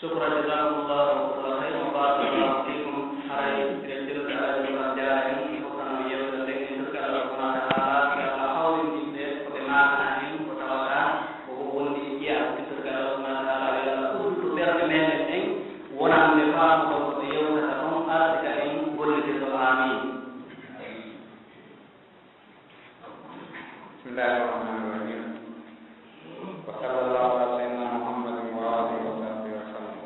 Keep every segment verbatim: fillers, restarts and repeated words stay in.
شكرا، جزاكم الله كل خير وبارك الله فيكم. Haray, directeur de la Région Diarra en, ko kono yewtere nden en torgal Allah subhanahu wa ta'ala, yo Allah hawrindinde ko ɓe maakana en, ko tawata ko ko wondi e jiya, en torgal Allah subhanahu wa ta'ala, yo Allah uddu ɓerɗe meɗen ɗen, wonande faamu ɗon ko ɓe yewtata ɗon, arde ka en gollitirɗo. Amin. بسم الله الرحمن الرحيم. وصلى الله على سيدنا محمد وآله وصحبه وسلم.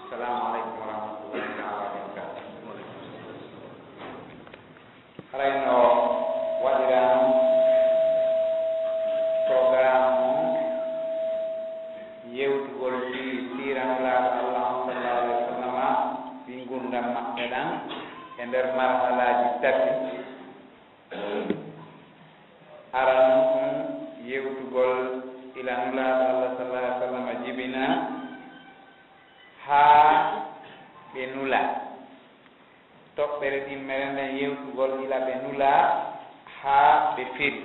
السلام عليكم ورحمة الله تعالى وبركاته. Haray no waɗiraano programme yewtugol fii siira Nulaaɗo Allah on, sallallahu alayhi wa sallam, fii ngurndan maɓɓe ɗan e nder marhalaaji tati. Aranun ɗun, yewtugol ila Nulaaɗo Allah, sallallahu alayhi wa sallam, jibina haa ɓe nula. Toɓɓere ɗimmere nden, yewtugol ila ɓe nula haa ɓe feri.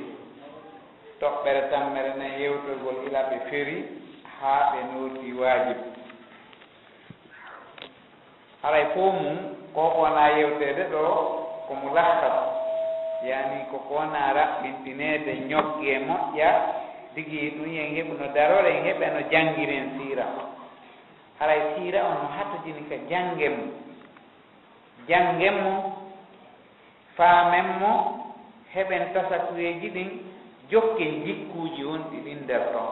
Toɓɓere tammere nden, yewtugol ila ɓe feri haa ɓe nooti waajib. Haray fow mun, ko ko wonaa yewteede ɗoo, ko mulakhas, yaani ko ko wonaa raɓɓintineede ñogge moƴƴa, tigi ɗun en heɓu no daroren, heɓa no janngiren siira on. Haray siira on no hatojini ka janngen mo. Janngen mo, faamen mo, heɓen tasakuyeeji ɗin, jokken jikkuuji wonɗi ɗin nder ton.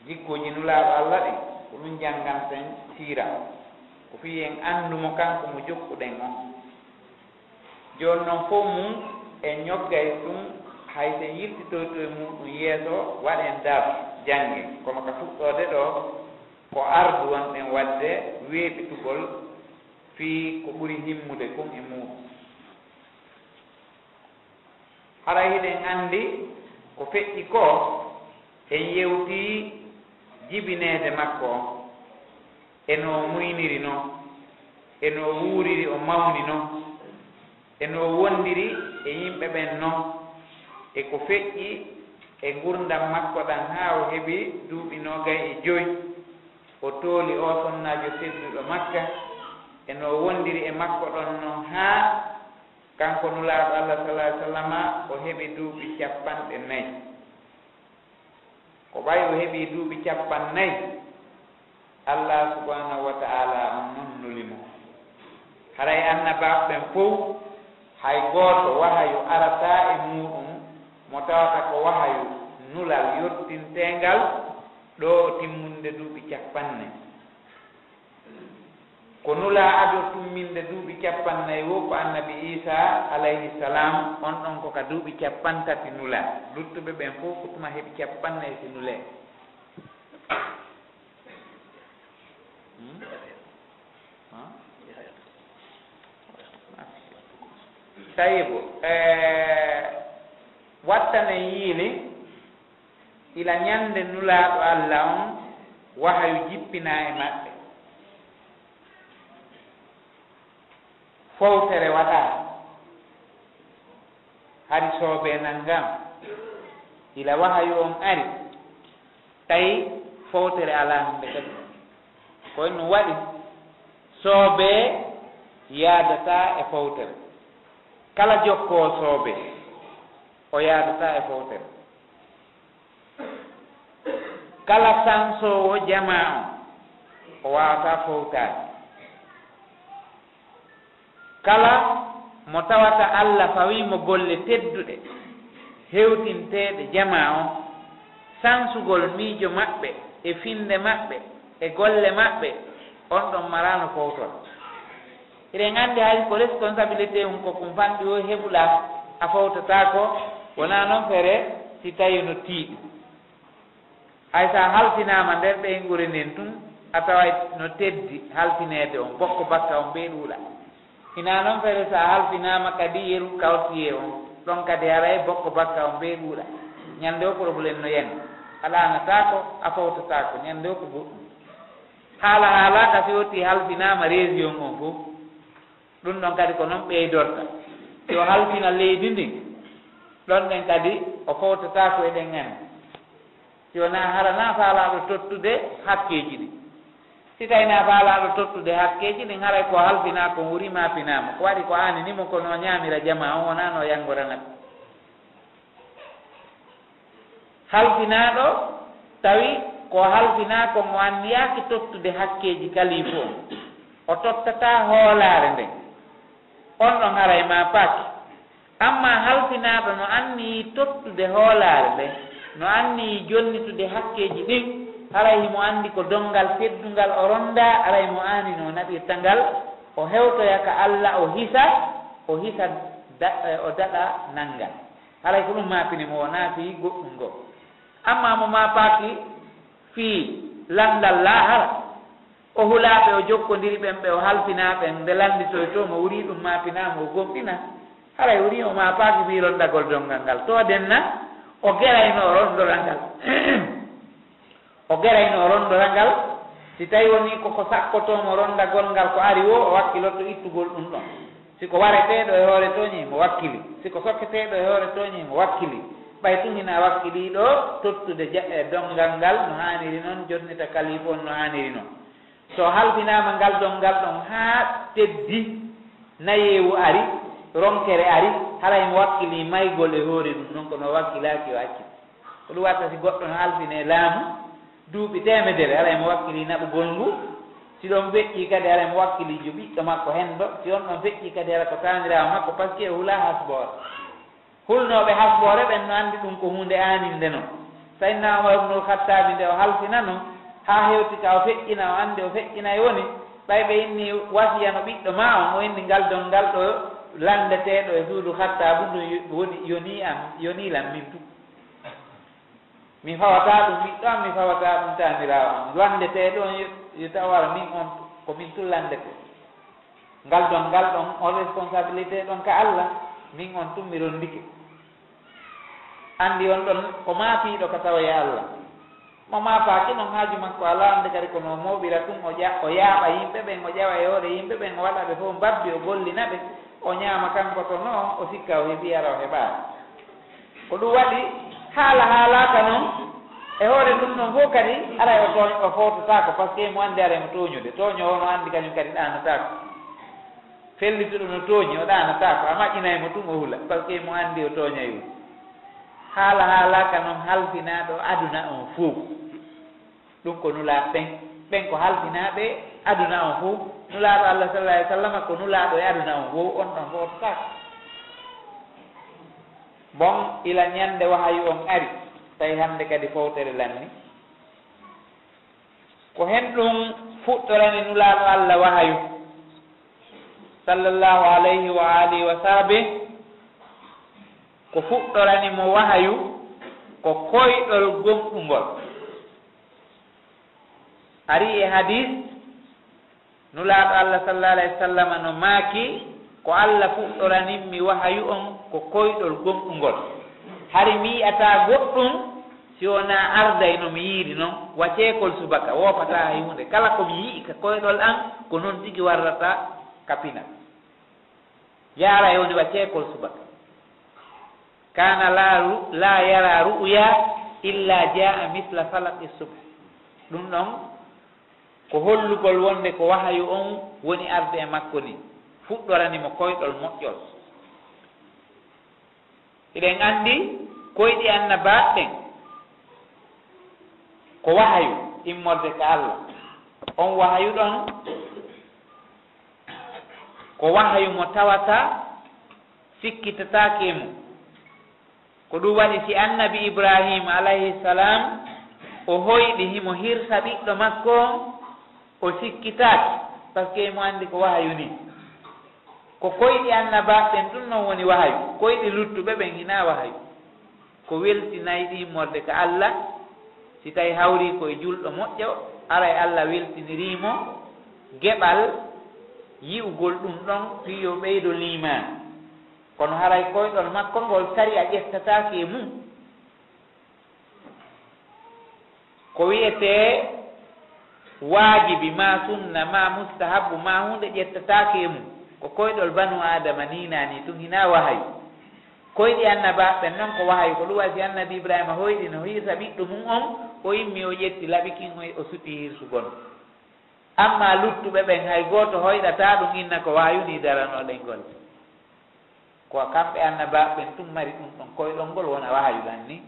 Jikkuuji Nulaaɗo Allah ɗin, ko ɗun jannganten siira. Ko fii en anndu mo kanko mo jokkuɗen on. Jooni non fow mun en ñoggay ɗun, hay si en yiltitoyto e muuɗun yeeso, waɗen dar jannge. Kono ka fuɗɗoode ɗoo, ko ardu wonɗen waɗde weeɓitugol fii ko ɓuri himmude kon e muuɗun. Haray hiɗen anndi ko feƴƴi koo, en yewtii jibineede makko on, e no o muyniri non, e no o wuuriri o mawni non, e no o wondiri e yimɓe ɓen non, e ko feƴƴi e ngurndan makko ɗan haa o heɓi duuɓi noogay e joy, o tooli oo sonnaajo tedduɗo Makka, e no o wondiri e makko ɗon non haa kanko Nulaaɗo Allah, sallallahu alayhi wa sallama, o heɓi duuɓi cappanɗe nayi. Ko ɓay o heɓii duuɓi cappanɗe nayi, Allah subhanahu wa ta'ala on non nuli mo. Haray annabaaɓe ɓen fow, hay gooto wahayu arataa e muuɗun mo tawata ko wahayu nulal yottinteengal ɗoo timmunde duuɓi cappanɗe nayi. Ko nulaa ado tumminde duuɓi cappanɗe nayi woo ko annabi Iisaa, alayhi salaam, on ɗon ko ka duuɓi cappanɗe tati nulaa. Luttuɓe ɓen fow ko tuma heɓi cappanɗe nayi si nulee. Hmm? Huh? Tayibu, eh, wattanen yiili, ila ñande Nulaaɗo Alla on wahayu jippinaa e maɓɓe. Fowtere waɗaa, hari soobee nanngam, ila wahayu on ari, tawi fowtere alaa hannde kadi. Ko ɗun waɗi, soobee yaadataa e fowtere. Kala jokkoowo soobee, o yaadataa e fowtere. Kala sansoowo jamaa on, o waawataa fowtaade. Kala mo tawata Alla fawii mo golle tedduɗe, hewtinteeɗe jamaa on, sansugol miijo maɓɓe, e finnde maɓɓe, e golle maɓɓe, on ɗon maraano fowtoraa. Hiɗen anndi hay ko responsabilité on ko kum fanɗi o heɓulaa, a fowtataako, wonaa non feere si tawii no tiiɗi. Hay so a halfinaama nder ɓeynguure nden tun, a taway no teddi halfineede on, bokko bakka on ɓe ɗuuɗa. Hinaa non feere so a halfinaama kadi yeru kawtiyee on, ɗon kadi haray bokko bakka on ɓe ɗuuɗa. Ñande o problème no yani. A ɗaanataako, a fowtataako, ñande o ko goɗɗum. Haala haalaaka si wonti halfinaama région on fow. Ɗun ɗon kadi ko non ɓeydorta. Si o halfina leydi ndin, Ɗon ɗen kadi o fowtataako, eɗen anndi. Si wonaa hara na faalaaɗo tottude hakkeeji ɗin. Si tawi na faalaaɗo tottude hakkeeji ɗin, haray ko halfinaa kon wuri maapinaama. Ko waɗi ko aanini mo, kono o ñaamira jamaa on, wonaa no o yanngorana ɓe. Halfinaaɗo tawi ko halfinaa kon o anniyaaki tottude hakkeeji kalifu on, o tottataa hoolaare nden, on ɗon haray maapaaki. Ammaa halfinaaɗo no anniyii tottude hoolaare nden, no anniyii jonnitude hakkeeji ɗin, haray himo anndi ko donngal teddungal o ronndaa, haray mo aanino o naɓirta ngal, o hewtoya ka Alla, o hisa, o hisa da-, o daɗa nanngal. Haray ko ɗum maapini mo, wonaa fii goɗɗum goo. Ammaa mo maapaaki fii lanndal laahara, o hulaa ɓe, o jokkondiri ɓen ɓe o halfinaa ɓen, nde lannditoytoo mo, wurii ɗum maapinaa mo, o gomɗina, haray wurii o maapaaki fii ronndagol donngal ngal. To aden na, o gerayno o ronndora ngal. O gerayno o ronndora ngal, si tawi wonii ko ko sakkotoo mo ronndagol ngal ko ari woo, o wakkiloto ittugol ɗum ɗon. Si ko wareteeɗo e hoore tooñi, mo wakkili. Si ko sokketeeɗo e hoore tooñi, mo wakkili. Ɓay tun hinaa wakkiliiɗo tottude ja-, e donngal ngal no haaniri non, jonnita kalifu on no haaniri non. So halfinaama ngal donngal ɗon haa teddi, nayeewu ari, ronkere ari, haray mo wakkilii maygol e hoore ɗum non, kono o wakkilaaki, o acci. Ko ɗum watta si goɗɗo no halfinee laamu duuɓi teemedere, haray mo wakkilii naɓugol ngu. Si ɗon feƴƴii kadi, haray mo wakkilii jo ɓiɗɗo makko henndo. Si on ɗon feƴƴii kadi, hara ko taaniraawo makko, paske o hulaa hasboore. Hulnooɓe hasboore ɓen no anndi ɗum ko huunde aaninde non. Sayyidina Umar ibnul Khattabi, nde o halfina non, haa hewti ka o feƴƴina, o anndi o feƴƴinay woni, ɓay ɓe inni wasiya no ɓiɗɗo maa on, o inni ngal donngal ɗo lanndeteeɗo e suudu Khattabu ndu woni yonii am, yonii lan min tun. Mi fawataa ɗum ɓiɗɗo am, mi fawataa ɗum taaniraawo am. Lanndeteeɗo on yo, yo taw wara min on, ko min tun lanndetee. Ngal donngal ɗon, on responsabilité ɗon ka Alla, min on tun mi ronndike. Anndi on ɗon ko maapiiɗo ka tawa e Alla. Mo maapaaki non, haaju makko alaa, annde kadi ko no o mooɓira tun, o ƴa-, o yaaɓa yimɓe ɓen, o ƴawa e hoore yimɓe ɓen, o waɗa ɓe fof mbabbi, o gollina ɓe, o ñaama kanko to no, o sikka o heɓii, hara o heɓaali. Ko ɗum waɗi, haala haalaaka non, e hoore ɗum ɗon fof kadi, aray o tooñ-, o fowtotaako, paske mo anndi aray mo tooñude. Tooñoowo no anndi kañum kadi ɗaanotaako. Fellituɗo no tooñi, o ɗaanotaako, a maƴƴinay mo tun o hula, paske mo anndi o tooñay ɗum. Haala haalaaka non halfinaaɗo aduna on fof. Ɗum ko nulaaɓe ɓen. Ɓen ko halfinaaɓe aduna on fof. Nulaaɗo Allah sallallahu alaihi wasallam ko nulaaɗo e aduna on fof, on ɗon fowtotaako. Bon, ila ñande wahayu on ari, tawi hande kadi fowtere lanni. Ko hen ɗum fuɗɗorani Nulaaɗo Allah wahayu, sallallahu alayhi wa alihi wa sahbihi, ko fuɗɗorani mo wahayu ko koyɗol gomɗungol. Ari e hadis, Nulaaɗo Allah sallallahu alayhi wa sallam no maaki, ko Allah fuɗɗoranimmi wahayu on ko koyɗol gomɗungol. Hari mi yi'ataa goɗɗum si wonaa arday no mi yi'iri non, wa ceekol subaka, woopataa hay huunde. Kala ko mi yi'i ka koyɗol an, ko non tigi warrata ka pinal. Yaara e woni wa ceekol subaka. Kana la ru-, la yara ru'ya illa jaa misla falaqi subh. Ɗum ɗon ko hollugol wonde ko wahayu on woni arde e makko ni, fuɗɗorani mo koyɗol moƴƴol. Hiɗen anndi koyɗi annabaaɓe ɓen ko wahayu immorde ka Allah. On wahayu ɗon ko wahayu mo tawata sikkitataake e mum. Ko ɗum waɗi si annabi Ibrahim alayhi salam o hoyɗi himo hirsa ɓiɗɗo makko on, o sikkitaaki, parce que mo anndi ko wahayu ni. Ko koyɗi annabaaɓe ɓen ɗum non woni wahayu, koyɗi luttuɓe ɓen hinaa wahayu. Ko weltinayɗi immorde ka Allah, si tawi hawri ko e julɗo moƴƴo, aray Allah weltinirii mo geɓal yi'ugol ɗum ɗon fii yo ɓeydo liimaani. Kono haray koyɗol makko ngol sariya ƴettataake e mum. Ko wi'etee waajibi, maa sunna, maa mustahabbu, maa huunde ƴettataake e mum. Ko koyɗol banu Aadama nii naa nii tun, hinaa wahayu. Koyɗi annabaaɓe ɓen non ko wahayu, ko ɗum waɗi si annabi Ibraahiima hoyɗi no hirsa ɓiɗɗo mum on, o immi o ƴetti laɓi kin o, o suti hirsugol. Ammaa luttuɓe ɓen hay gooto hoyɗataa ɗum inna ko wahayu ni daranoo ɗen golle. Ko kamɓe annabaaɓe ɓen tun mari ɗum ɗon koyɗol ngol wona wahayu ɗan ni.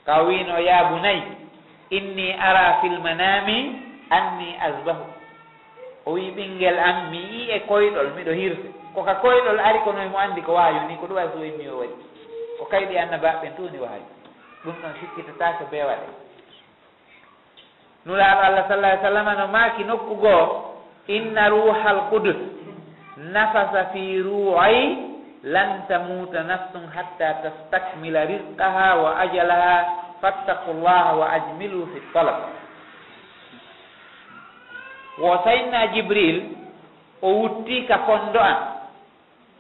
Ka o wi'no, "Ya bunayya, inni ara fil manami anni azbahu." O wi'i, "Ɓinngel an, mi yi'i e koyɗol, miɗo hirse." Ko ka koyɗol ari, kono himo anndi ko wahayu ni, ko ɗum waɗi so o immi o waɗi. Ko kayɗi annabaaɓe ɓen tun woni wahayu. Ɗum ɗon sikkitataake bee waɗe. Nulaaɗo Allah sallallahu alaihi wasallam no maaki nokku goo, "Inna ruhal qudus nafasa fi ru'i lan tamuta nafsun hatta tastakmila rizqaha wa ajalaha, fattaqullaha wa ajmilu fi talab." Wo Sayyidina Jibril, o wutti ka fondo an,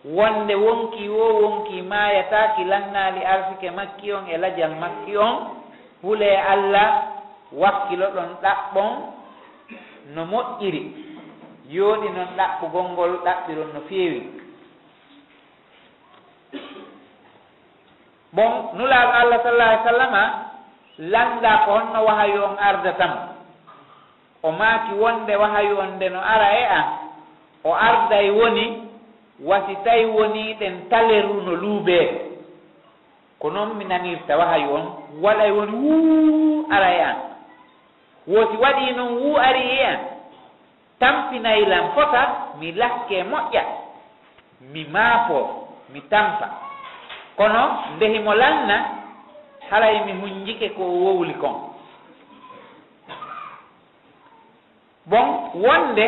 wonde wonkii woo wonkii maayataa ki lannaali arsike makki on e lajal makki on, hulee Alla, wakkiloɗon ɗaɓɓon no moƴƴiri, yooɗinon ɗaɓɓugol ngol, ɗaɓɓiron no feewi. Bon, Nulaaɗo Alla sallallahu alaihi wasallama lanndaa ko honno wahayu on ardata mo. O maaki wonde wahayu on nde no ara e an, o arday woni wa si tawi wonii ɗen taleru no luubee. Ko non mi nanirta wahayu on, waɗay woni wuu ara e an. Wo si waɗii non wuu arii e an, tampinay lan fota, mi lakkee moƴƴa, mi maafoo, mi tampa. Kono nde himo lanna, haray mi hunjike ko o wowli kon. Bon, wonde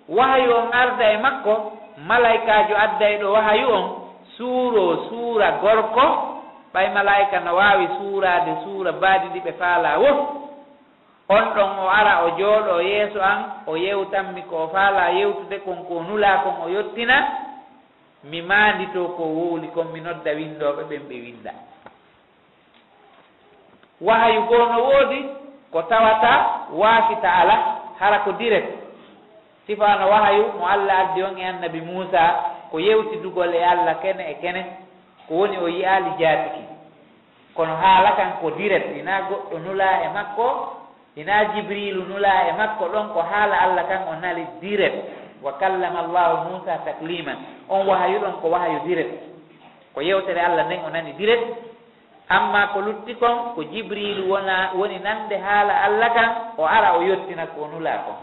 wahayu on arda e makko, malaykaajo addayɗo wahayu on suuroo suura gorko, ɓay malaayka no waawi suuraade suura baadi ɗi ɓe faalaa woo. On ɗon o ara o jooɗoo yeeso an, o yewtan mi ko o faalaa yewtude kon, ko o nulaa kon o yottina, mi maanditoo ko o wowli kon, mi nodda winndooɓe ɓen ɓe winnda. Wahayu goo no woodi ko tawata waasita alaa, hara ko direct. Sifaano wahayu mo Alla addi on e annabi Muusaa, ko yewtidugol e Alla kene e kene, ko woni o yi'aali jaati kin. Kono haala kan ko direct, hinaa goɗɗo nulaa e makko, hinaa Jibriilu nulaa e makko, ɗon ko haala Alla kan o nali direct. "Wa kallama Allahu Muusaa takliman." On wahayu ɗon ko wahayu direct. Ko yewtere Alla nden o nani direct. Ammaa ko lutti kon, ko Jibriilu wona, woni nande haala Alla kan, o ara o yottina ko o nulaa kon.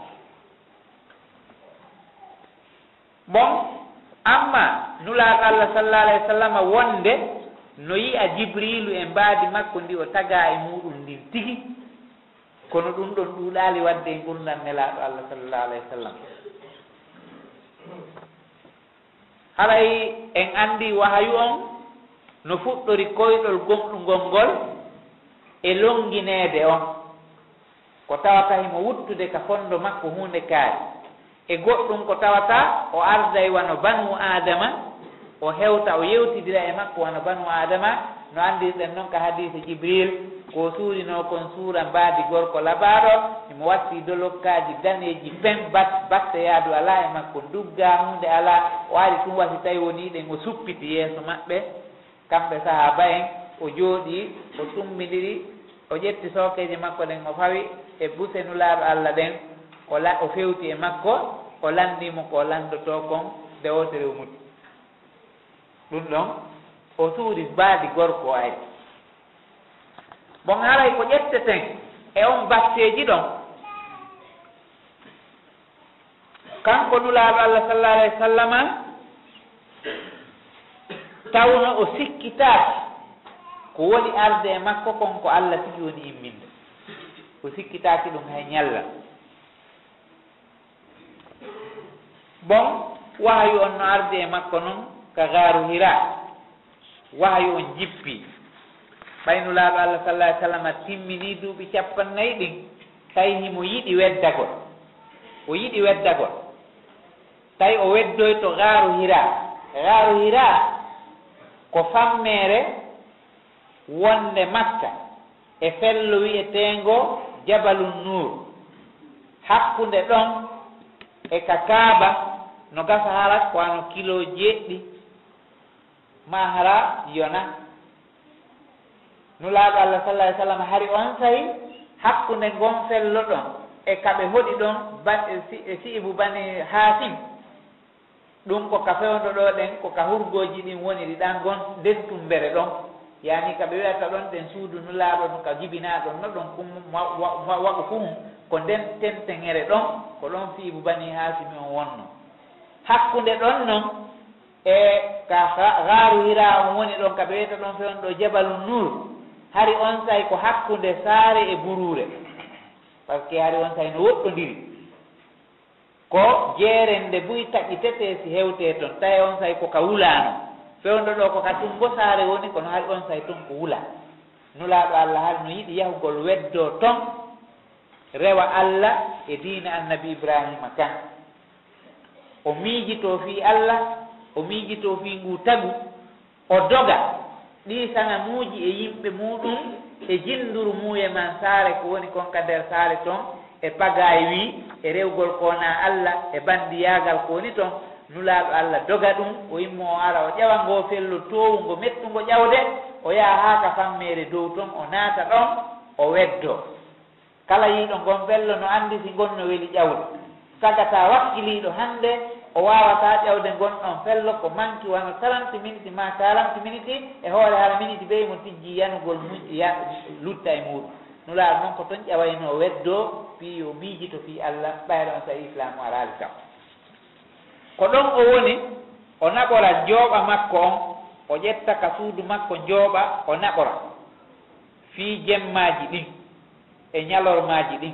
Bon, ammaa Nulaaɗo Alla sallallahu alaihi wasallama wonde no yi'a Jibriilu e mbaadi makko ndi o tagaa e muuɗum ndin tigi, kono ɗum ɗon ɗuuɗaali waɗde e ngurndan Nelaaɗo Alla sallallahu alaihi wasallam. Haray en anndi wahayu on no fuɗɗori koyɗol gomɗungol ngol e lonngineede on, ko tawata himo wuttude ka fondo makko huunde kaari. E goɗɗum ko tawata o arday wano Banu Aadama, o hewta, o yewtidira e makko wano Banu Aadama, no anndirɗen non ka hadiise Jibriil, ko o suurinoo kon suura mbaadi gorko labaaɗo, himo watti dolokkaaji daneeji pen, bat-, batte yaadu alaa e makko, nduggaa huunde alaa, o ari tun wa si tawi wonii ɗen, o suppiti yeeso maɓɓe, kamɓe sahaaba en, o jooɗii, o sumbindiri, o ƴetti sookeeje makko ɗen, o fawi e buse Nulaaɗo Alla ɗen, o la-, o fewti e makko, o lanndii mo ko o lanndotoo kon, nde wootere o muti. Ɗum ɗon, o suuri mbaadi gorko o ari. Bon, haray ko ƴetteten e on batteeji ɗon, kanko Nulaaɗo Alla sallallahu alaihi wasallama, tawno o sikkitaaki ko woni arde e makko kon ko Alla tigi woni imminde. O sikkitaaki ɗum hay ñalla. Bon, wahayu on no ardi e makko non ka gaaru Hira. Wahayu on jippi. Ɓay Nulaaɗo Alla sallallahu alaihi wasallam timminii duuɓi cappannayi ɗin, tawi himo yiɗi weddagol. O yiɗi weddagol. Tawi o weddoyto gaaru Hira. Gaaru Hira ko fammeere wonde Makka e fello wi'eteengo Jabalun Nuur. Hakkunde ɗon e ka Kaaba no gasa hara ko wano kilo jeeɗiɗi. Maa hara yona. Nulaaɗo Allah sallallaahu alayhi wa sallam hari onsay hakkunde ngon fello ɗon e ka ɓe hoɗi ɗon, ba-, e si-, e si'ibu Bani Haasim. Ɗum ko ka fewndo ɗoo ɗen, ko ka hurgooji ɗin woniri ɗan ngon, nden tumbere ɗon. Yaani ka ɓe wi'ata ɗon ɗen suudu Nulaaɗo, no ka jibinaa ɗon, no ɗon kum wa-, wa-, wa-, waɗu kun, ko nden tenteŋere ɗon, ko ɗon si'ibu Bani Haasim on wonno. Hakkunde ɗon non, e ka ha-, gaaru Hira on woni ɗon, ka ɓe wi'ata ɗon fewndo ɗoo Jabalu Nuur. Hari onsay ko hakkunde saare e buruure. Parce que hari onsay no woɗɗondiri. Ko jeerende buy taƴitetee si hewtee ton, tawi onsay ko ka wulaano. Fewndo ɗoo ko ka tumbo saare woni, kono hari onsay ton ko wula. Nulaaɗo Allah hari no yiɗi yahugol weddoo ton, rewa Allah e diina Annabi Ibraahiima kan. O miijitoo fii Allah, o miijitoo fii nguu tagu, o doga ɗii sanamuuji e yimɓe muuɗum e jinnduru muuye man saare ko woni kon ka nder saare ton, e pagaay wii, e rewgol ko wonaa Allah, e banndiyaagal ko woni ton. Nulaaɗo Allah doga ɗum, o immoo o ara, o ƴawa ngoo fello toowungo, mettungo ƴawde, o yaha haa ka fammeere dow ton, o naata ɗon, o weddoo. Kala yiiɗo ngon fello no anndi si ngon no weli ƴawde. Tagata wakkiliiɗo hannde, o waawataa ƴawde ngon ɗon fello ko manki wano trente minutes maa quarante minutes, e hoore hara miniti bey mo tijji yanugol mum ya-, lutta e muuɗum. Nulaaɗo non ko ton ƴawaynoo weddoo, fii yo miijito fii Allah, ɓayri onsay Islaamu araali kam. Ko ɗon o woni, o naɓora njooɓa makko on, o ƴetta ka suudu makko njooɓa, o naɓora fii jemmaaji ɗin e ñalormaaji ɗin.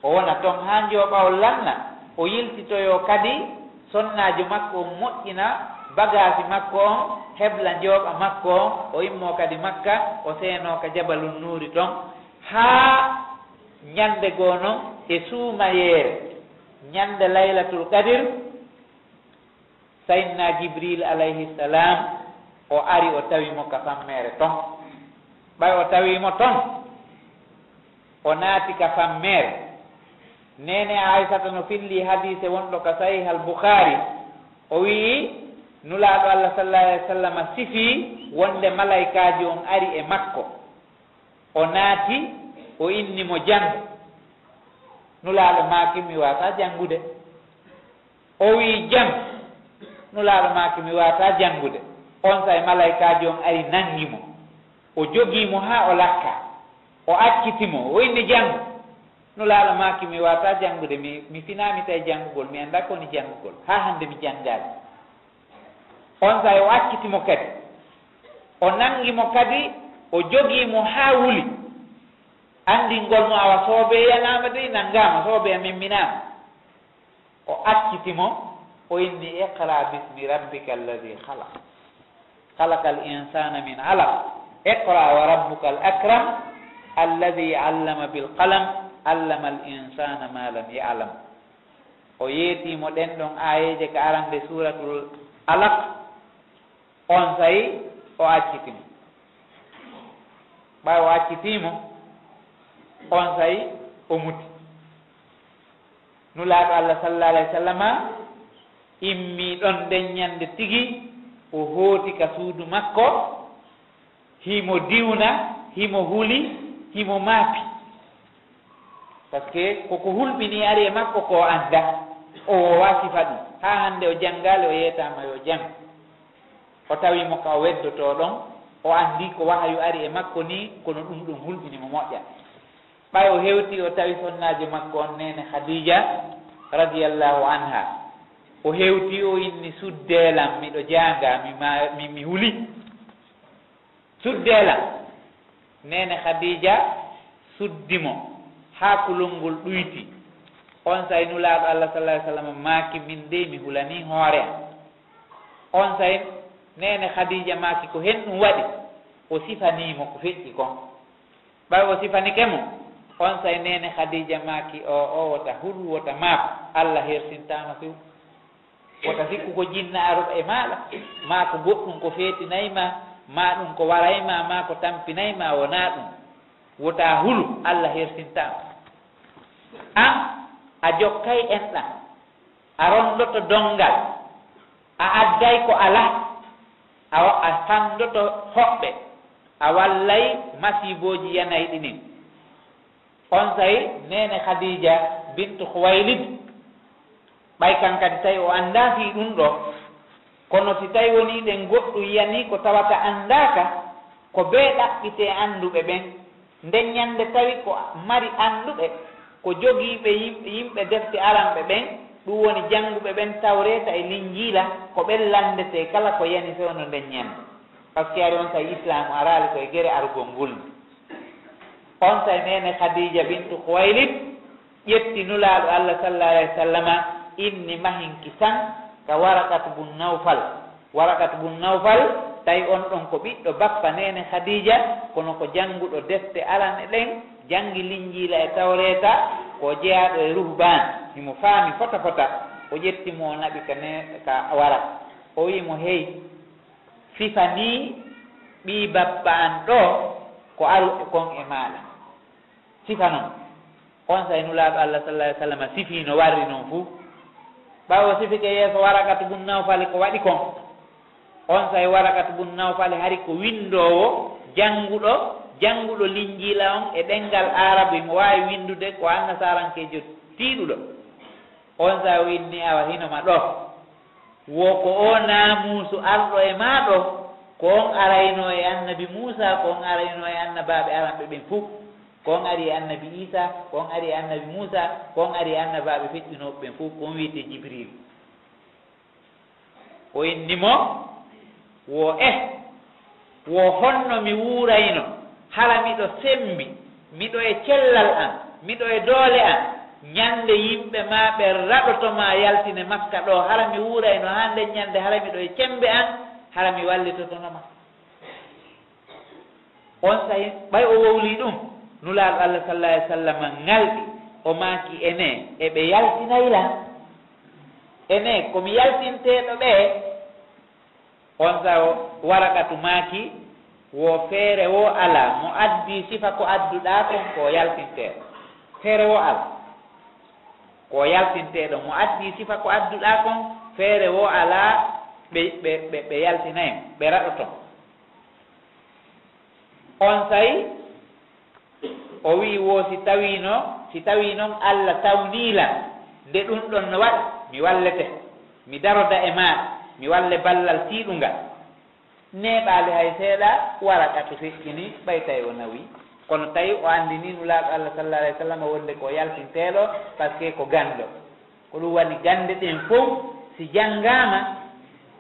O wona ton haa njooɓa on lanna, o yiltitoyoo kadi sonnaajo makko on, moƴƴina bagaasi makko on, hebla njooɓa makko on, o immoo kadi Makka, o seenoo ka Jabalun Nuuri ton, haa ñande goo non e suumayeere, ñande Laylatul Qadir, Sayyidina Jibril alayhi salam, o ari, o tawi mo ka fammeere ton. Ɓay o tawi mo ton, o naati ka fammeere. Neene Aysata no filli hadiise wonɗo ka Sahih al-Bukhari, o wi'i, Nulaaɗo Allah sallallahu alayhi wa sallam sifii wonde malaykaajo on ari e makko. O naati, o inni mo, "Janngu." Nulaaɗo maaki, "Mi waawataa janngude." O wi'i, "Janngu." Nulaaɗo maaki, "Mi waawataa janngude." Onsay malaykaajo on ari, nangi mo. O jogii mo haa o lakka. O acciti mo, o inni, "Janngu." Nulaaɗo maaki, "Mi waawataa janngude, mi, mi finaama tawi janngugol, mi anndaa ko woni janngugol. Haa hannde mi janngaali." Onsay o acciti mo kadi. O nangi mo kadi, o jogii mo haa wuli. Anndingol mo awa soobeeya naama dey, nangaama, soobeeya memminaama. O acciti mo, o inni, "Iqra bismi rabbika alladhi khalaq. Khalaqal insana min alaq. Iqra wa rabbuka al akram. Alladhi allama bil qalam. Allama al insana ma lam ya'lam." O yeetii mo ɗen ɗon aayeeje ka arande Suuratul Alaq. Onsay o acciti mo. Ɓay o accitii mo, onsay o muti. Nulaaɗo Allah sallallahu alayhi wa sallama immii ɗon nden ñande tigi, o hooti ka suudu makko, himo diwna, himo huli, himo maapi. Parce que ko ko hulɓinii ari e makko ko o anndaa, o woowaa sifa ɗum. Haa hannde o janngaali, o yeetaama yo janngu. O tawi mo ka o weddotoo ɗon, o anndi ko wahayu ari e makko nii, kono ɗum ɗum hulɓini mo moƴƴa. Ɓay o hewtii, o tawi sonnaajo makko on, neene Khadija, radiyallahu anha. O hewtii, o inni, "Suddee lan, miɗo jaanga, mi ma-, mi, mi huli. Suddee lan." Neene Khadija suddi mo haa kulol ngol ɗuyti. Onsay Nulaaɗo Allah sallallahu alayhi wa sallam maaki, "Min dey mi hulanii hoore am." Onsay neene Khadija maaki ko hen ɗum waɗi, o sifanii mo ko feƴƴi kon. Ɓay o sifanike mo, onsay neene Khadija maaki, "O, o wota hulu, wota maaku, Allah hersintaama few. Wota sikku ko jinna aruɗo e maaɗa, maa ko goɗɗum ko feetinay ma, maa ɗum ko waray ma, maa ko tampinay ma, wonaa ɗum. Wota hulu, Allah hersintaama. An, a jokkay enɗan, a rondoto donngal, a adday ko alaa, a wa-, a fanndoto hoɓɓe, a wallay masiibooji yanayɗi ɗin. Onsay neene Khadija bintu Khuwaylid, ɓay kan kadi tawi o anndaa fii ɗun ɗoo, kono si tawi wonii ɗen goɗɗun yanii ko tawata anndaaka, ko bee ɗaɓɓitee annduɓe ɓen. Nden ɲande tawi ko mari annduɓe, ko jogiiɓe yim-, yimɓe defte aranɓe ɓen, ɗun woni jannguɓe ɓen Tawreeta e Linjiila, ko ɓen lanndetee kala ko yani fewndo nden ɲande. Paske ari onsay Islaamu araali ko e gere arugol ngol. Onsay neene Khadija bintu Khuwaylid ƴetti Nulaaɗo Allah sallallahu alayhi wa sallama, inni mahinki san ka Waraqat bun Nawfal. Waraqat bun Nawfal, tawi on ɗon ko ɓiɗɗo bappa neene Khadija, kono ko jannguɗo defte aranɗe ɗen, janngi Linjiila e Tawreeta, ko jeyaaɗo e ruhbaan, himo faami fota fota. O ƴetti mo, o naɓi ka ne-, ka Waraq. O wi'i mo, "Hey, sifanii ɓii bappa an ɗoo ko aruɗo kon e maaɗa. Sifanon." Onsay Nulaaɗo Allah sallallahu alayhi wa sallam sifii no warri non fuu. Ɓawo sifike yeeso Waraqatu bun Nawfali ko waɗi kon. Onsay Waraqatu bun Nawfali hari ko winndoowo, jannguɗo, jannguɗo Linjiila on e ɗemngal Aarabu, himo waawi winndude, ko annasarankeejo tiiɗuɗo. Onsay o inni, "Awa, hino ma ɗoo. Wo ko oo naamuusu arɗo e maa ɗoo, ko on araynoo e annabi Muusaa, ko on araynoo e annabaaɓe aranɓe ɓen fuu. Ko on ari e annabi Iisaa, ko on ari e annabi Muusaa, ko on ari e annabaaɓe feƴƴunooɓe ɓen fuu, ko on wi'etee Jibriil." O inni mo, "Wo eh, wo honno mi wuurayno, hara miɗo semmbi, miɗo e cellal an, miɗo e doole an, ɲande yimɓe maa ɓen raɗoto maa yaltine Makka ɗoo, hara mi wuurayno haa nden ɲande, hara miɗo e cemmbe an, hara mi wallitotono ma?" Onsay, ɓay o wowlii ɗun, Nulaaɗo Allah sallallahu alayhi wa sallam ŋalɗi, o maaki, "Enee, e ɓe yaltinay lan? Enee, ko mi yaltinteeɗo ɓe?" Onsay o Waraqatu maaki, "Wo feere woo alaa, mo addii sifa ko adduɗaa kon, ko yaltinteeɗo. Feere woo alaa. Ko yaltinteeɗo, mo addii sifa ko adduɗaa kon, feere woo alaa, ɓe, ɓe, ɓe, ɓe yaltinay, ɓe raɗoto." Onsay o wi'i, "Wo si tawiino, si tawii non Alla tawnii lan nde ɗun ɗon no waɗa, mi wallete, mi daroda e maaɗa, mi walle ballal tiiɗungal." Neeɓaali hay seeɗa, Waraqatu feƴƴini, ɓay tawi o nawii. Kono tawi o anndinii Nulaaɗo Alla, sallallahu alayhi wa sallam, wonde ko yaltinteeɗo, parce que ko ganndo. Ko ɗun waɗi gannde ɗen fow, si janngaama,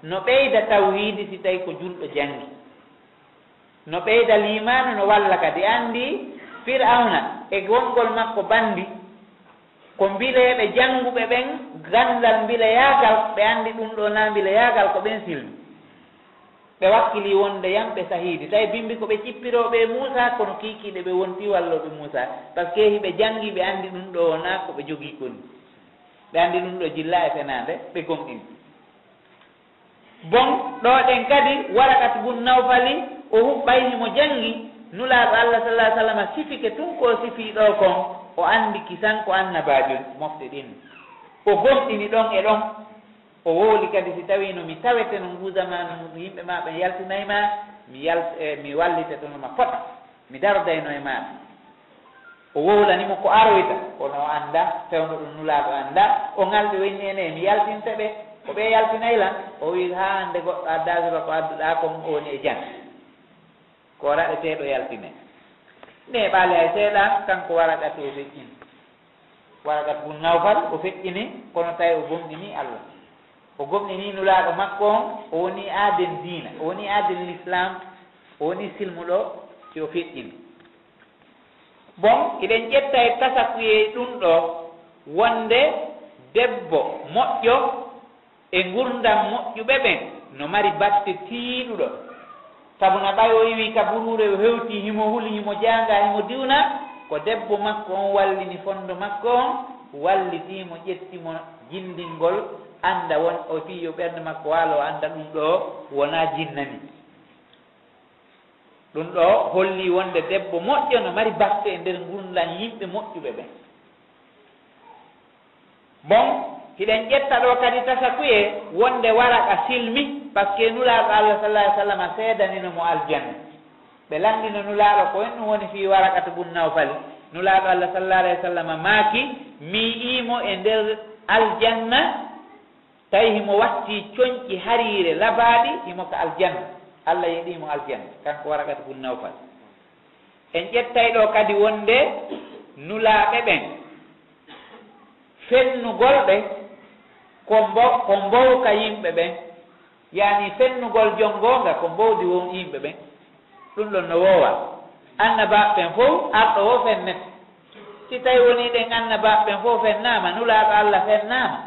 no ɓeyda tawhiidi si tawi ko julɗo janngi. No ɓeyda liimaanu, no walla kadi. Anndi Fir'awna e wongol makko banndi, ko mbileeɓe jannguɓe ɓen ganndal mbileyaagal, ɓe anndi ɗun ɗoo naa mbileyaagal, ko ɓen silmi. Ɓe wakkilii wonde yan ɓe sahiidi. Tawi bimbi ko ɓe cippirooɓe e Muusaa, kono kiikiiɗe ɓe wontii wallooɓe Muusaa. Parce que hiɓe janngi, ɓe anndi ɗun ɗoo wonaa ko ɓe jogii kon. Ɓe anndi ɗun ɗoo jillaa e fenaande, ɓe gomɗini. Bon, ɗoo ɗen kadi, Waraqat bun Nawfali, o huɓɓay himo janngi, Nulaaɗo Alla, sallallahu alayhi wa sallam, sifike tun ko o sifii ɗoo kon, o anndi kisan ko annabaajo mofte ɗin. O gomɗini ɗon e ɗon. O wowli kadi, si tawiino mi taweteno nguu zamaanu ngun, yimɓe maa ɓen yaltinay ma, mi yal-, e, mi wallitetono ma fota, mi darodayno e maaɗa. O wowlani mo ko aroyta, kono o anndaa, fewndo ɗun Nulaaɗo anndaa. O ŋalɗi, o inni, "Enee, mi yaltinte ɓe, ko ɓe yaltinay lan?" O wi'i, "Haa hannde goɗɗo addaa sifa ko adduɗaa kon, o woni e jam. Ko raɗeteeɗo yaltine." Neeɓaali hay seeɗa, kanko Waraqatu o feƴƴini. Waraqat bun Nawfal o feƴƴini, kono tawi o gomɗinii Alla. O gomɗinii Nulaaɗo makko on, o wonii aaden diina, o wonii aaden Lislaam, o wonii silmuɗo, si o feƴƴini. Bon, hiɗen ƴetta e tasakuyee ɗun ɗoo, wonde debbo moƴƴo e ngurndan moƴƴuɓe ɓen no mari batte tiiɗuɗo. Sabu na ɓay o iwii ka buruure, o hewtii, himo huli, himo jaanga, himo diwna, ko debbo makko on wallini fondo makko on, wallitii mo, ƴetti mo, jinndingol, annda won, o fii yo ɓernde makko waalo, o annda ɗun ɗoo wonaa jinna ni. Ɗun ɗoo hollii wonde debbo moƴƴo no mari batte e nder ngurndan yimɓe moƴƴuɓe ɓen. Bon, Hiɗen ƴetta ɗo kadi tasakuye wonde Waraqa silmi, parce que Nulaaɗo Allah sallallahu alaihi wasallam seedanino mo aljanna. Ɓe lanndino Nulaaɗo ko honɗum woni fii Waraqatu bun Nawfali. Nulaaɗo Allah sallallahu alaihi wasallam maaki, mi yi'ii mo e nder aljanna, tawi himo watti conci hariire labaaɗi, himo ka aljanna. Allah yeɗii mo aljanna, kanko Waraqatu bun Nawfal. En ƴettay ɗo kadi wonde Nulaaɓe ɓen, fennugol ɓe ko mbo-, ko mbowka yimɓe ɓen. Yaani fennugol jon goonga ko mbowdi won yimɓe ɓen. Ɗum ɗon no woowa. Annabaaɓe ɓen fow arɗo woo fennete. Si tawi wonii ɗen annabaaɓe ɓen fow fennaama, Nulaaɗo Allah fennaama,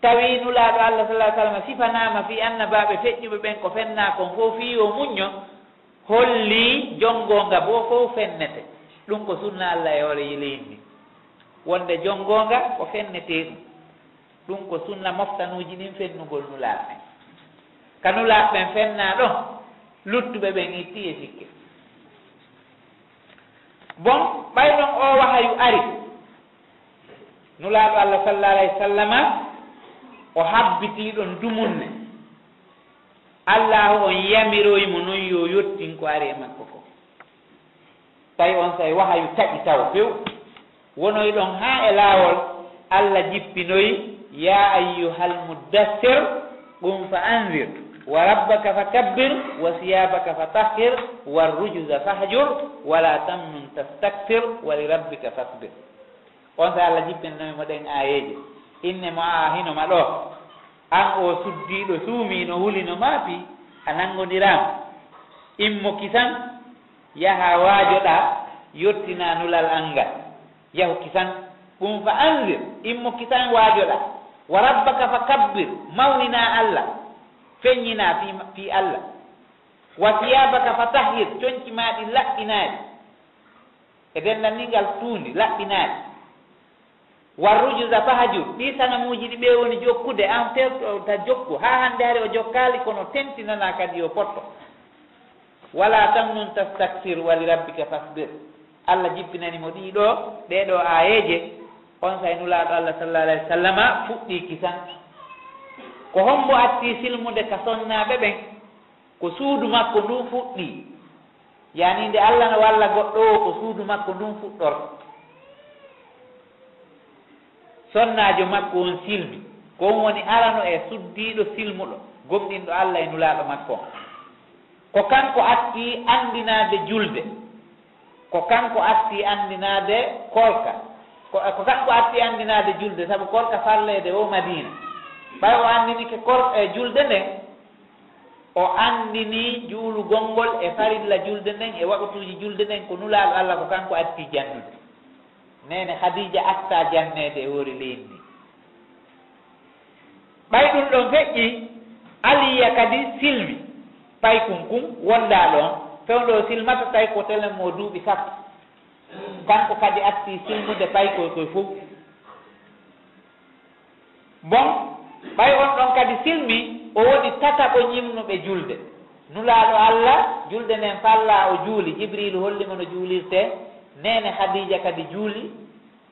tawi Nulaaɗo Allah sallallahu alaihi wasallam sifanaama fii annabaaɓe feƴƴuɓe ɓen ko fennaa kon fow fii yo muñño, hollii jon goonga boo fow fennete. Ɗum ko sunna Allah e hoore leydi ndin. Wonde jon goonga ko fennetee ɗum. Ɗum ko sunna moftanuuji ɗin fennugol Nulaaɓe ɓen. Ka Nulaaɓe ɓen fennaa ɗon, luttuɓe ɓen ittii e sikke. Bon, ɓay ɗon oo wahayu ari, Nulaaɗo Allah sallallahu alaihi wasallama, o habbitii ɗon dumunne. Allaahu on yamiroyi mo non yo yottin ko ari e makko kon. Tawi onsay wahayu taƴi tawo few. Wonoy ɗon haa e laawol, Allah jippinoyi, "Yaa ayyuhal muddassir, qum fa anzir, wa rabbaka fa kabbir, wa siyaabaka fa tahhir, wa rujuza fahjur, wa laa tamnun tastakthir, wa li rabbika fasbir." Onsay Allah jippinanoyi mo ɗen aayeeje. Inne mo a hino ma ɗoo. An oo suddiiɗo suumiino hulino maa fii, a nanngondiraama. Immo kisan, yaha waajoɗaa, yottinaa nulal an ngal. Yahu kisan, qum fa anzir, immo kisan waajoɗaa. Wa rabbaka fa kabbir, mawninaa Allah, feññinaa fii, fii Allah. Wa siyaabaka fa tahhir, conci maa ɗin laɓɓinaa ɗi. E denndanniigal tuundi, laɓɓinaa ɗi. Wa rujuza fahjur, ɗii sanamuuji ɗi ɓe woni jokkude, an fewta jokku, haa hannde hari o jokkaali, kono tentinanaa kadi yo potto. Wa laa tamnun tastakthir, wa li rabbika fasbir. Allah jippinani mo ɗii ɗoo, ɗee ɗoo aayeeje, onsay Nulaaɗo Allah sallallahu alaihi wasallama fuɗɗii kisan. Ko hombo atti silmude ka sonnaaɓe ɓen? Ko suudu makko ndun fuɗɗii. Yaani nde Allah no walla goɗɗo oo, ko suudu makko ndun fuɗɗorta. Sonnaajo makko on silmi. Ko on woni arano e suddiiɗo silmuɗo, gomɗinɗo Allah e Nulaaɗo makko on. Ko kanko atti anndinaade julde. Ko kanko atti anndinaade korka. Ko, ko kanko atti anndinaade julde, sabu korka farleede woo Madiina. Ɓay o anndinike kor-, e julde nden, o anndinii juulugol ngol e farilla julde nden e waqtuuji julde nden, ko Nulaaɗo Allah ko kanko atti jannude. Neene Khadija attaa janneede e hoore leydi ndin. Ɓay ɗum ɗon feƴƴii, Aliya kadi silmi paykun kun wondaa ɗon, fewndo o silmata tawi ko telen mo duuɓi sappo. Kanko kadi atti silmude paykoy koy fow. Bon, ɓay on ɗon kadi silmi, o woni tataɓo ñimnuɓe julde. Nulaaɗo Allah, julde nden fallaa o juuli, Jibriilu holli mo no juulirtee, neene Khadija kadi juuli,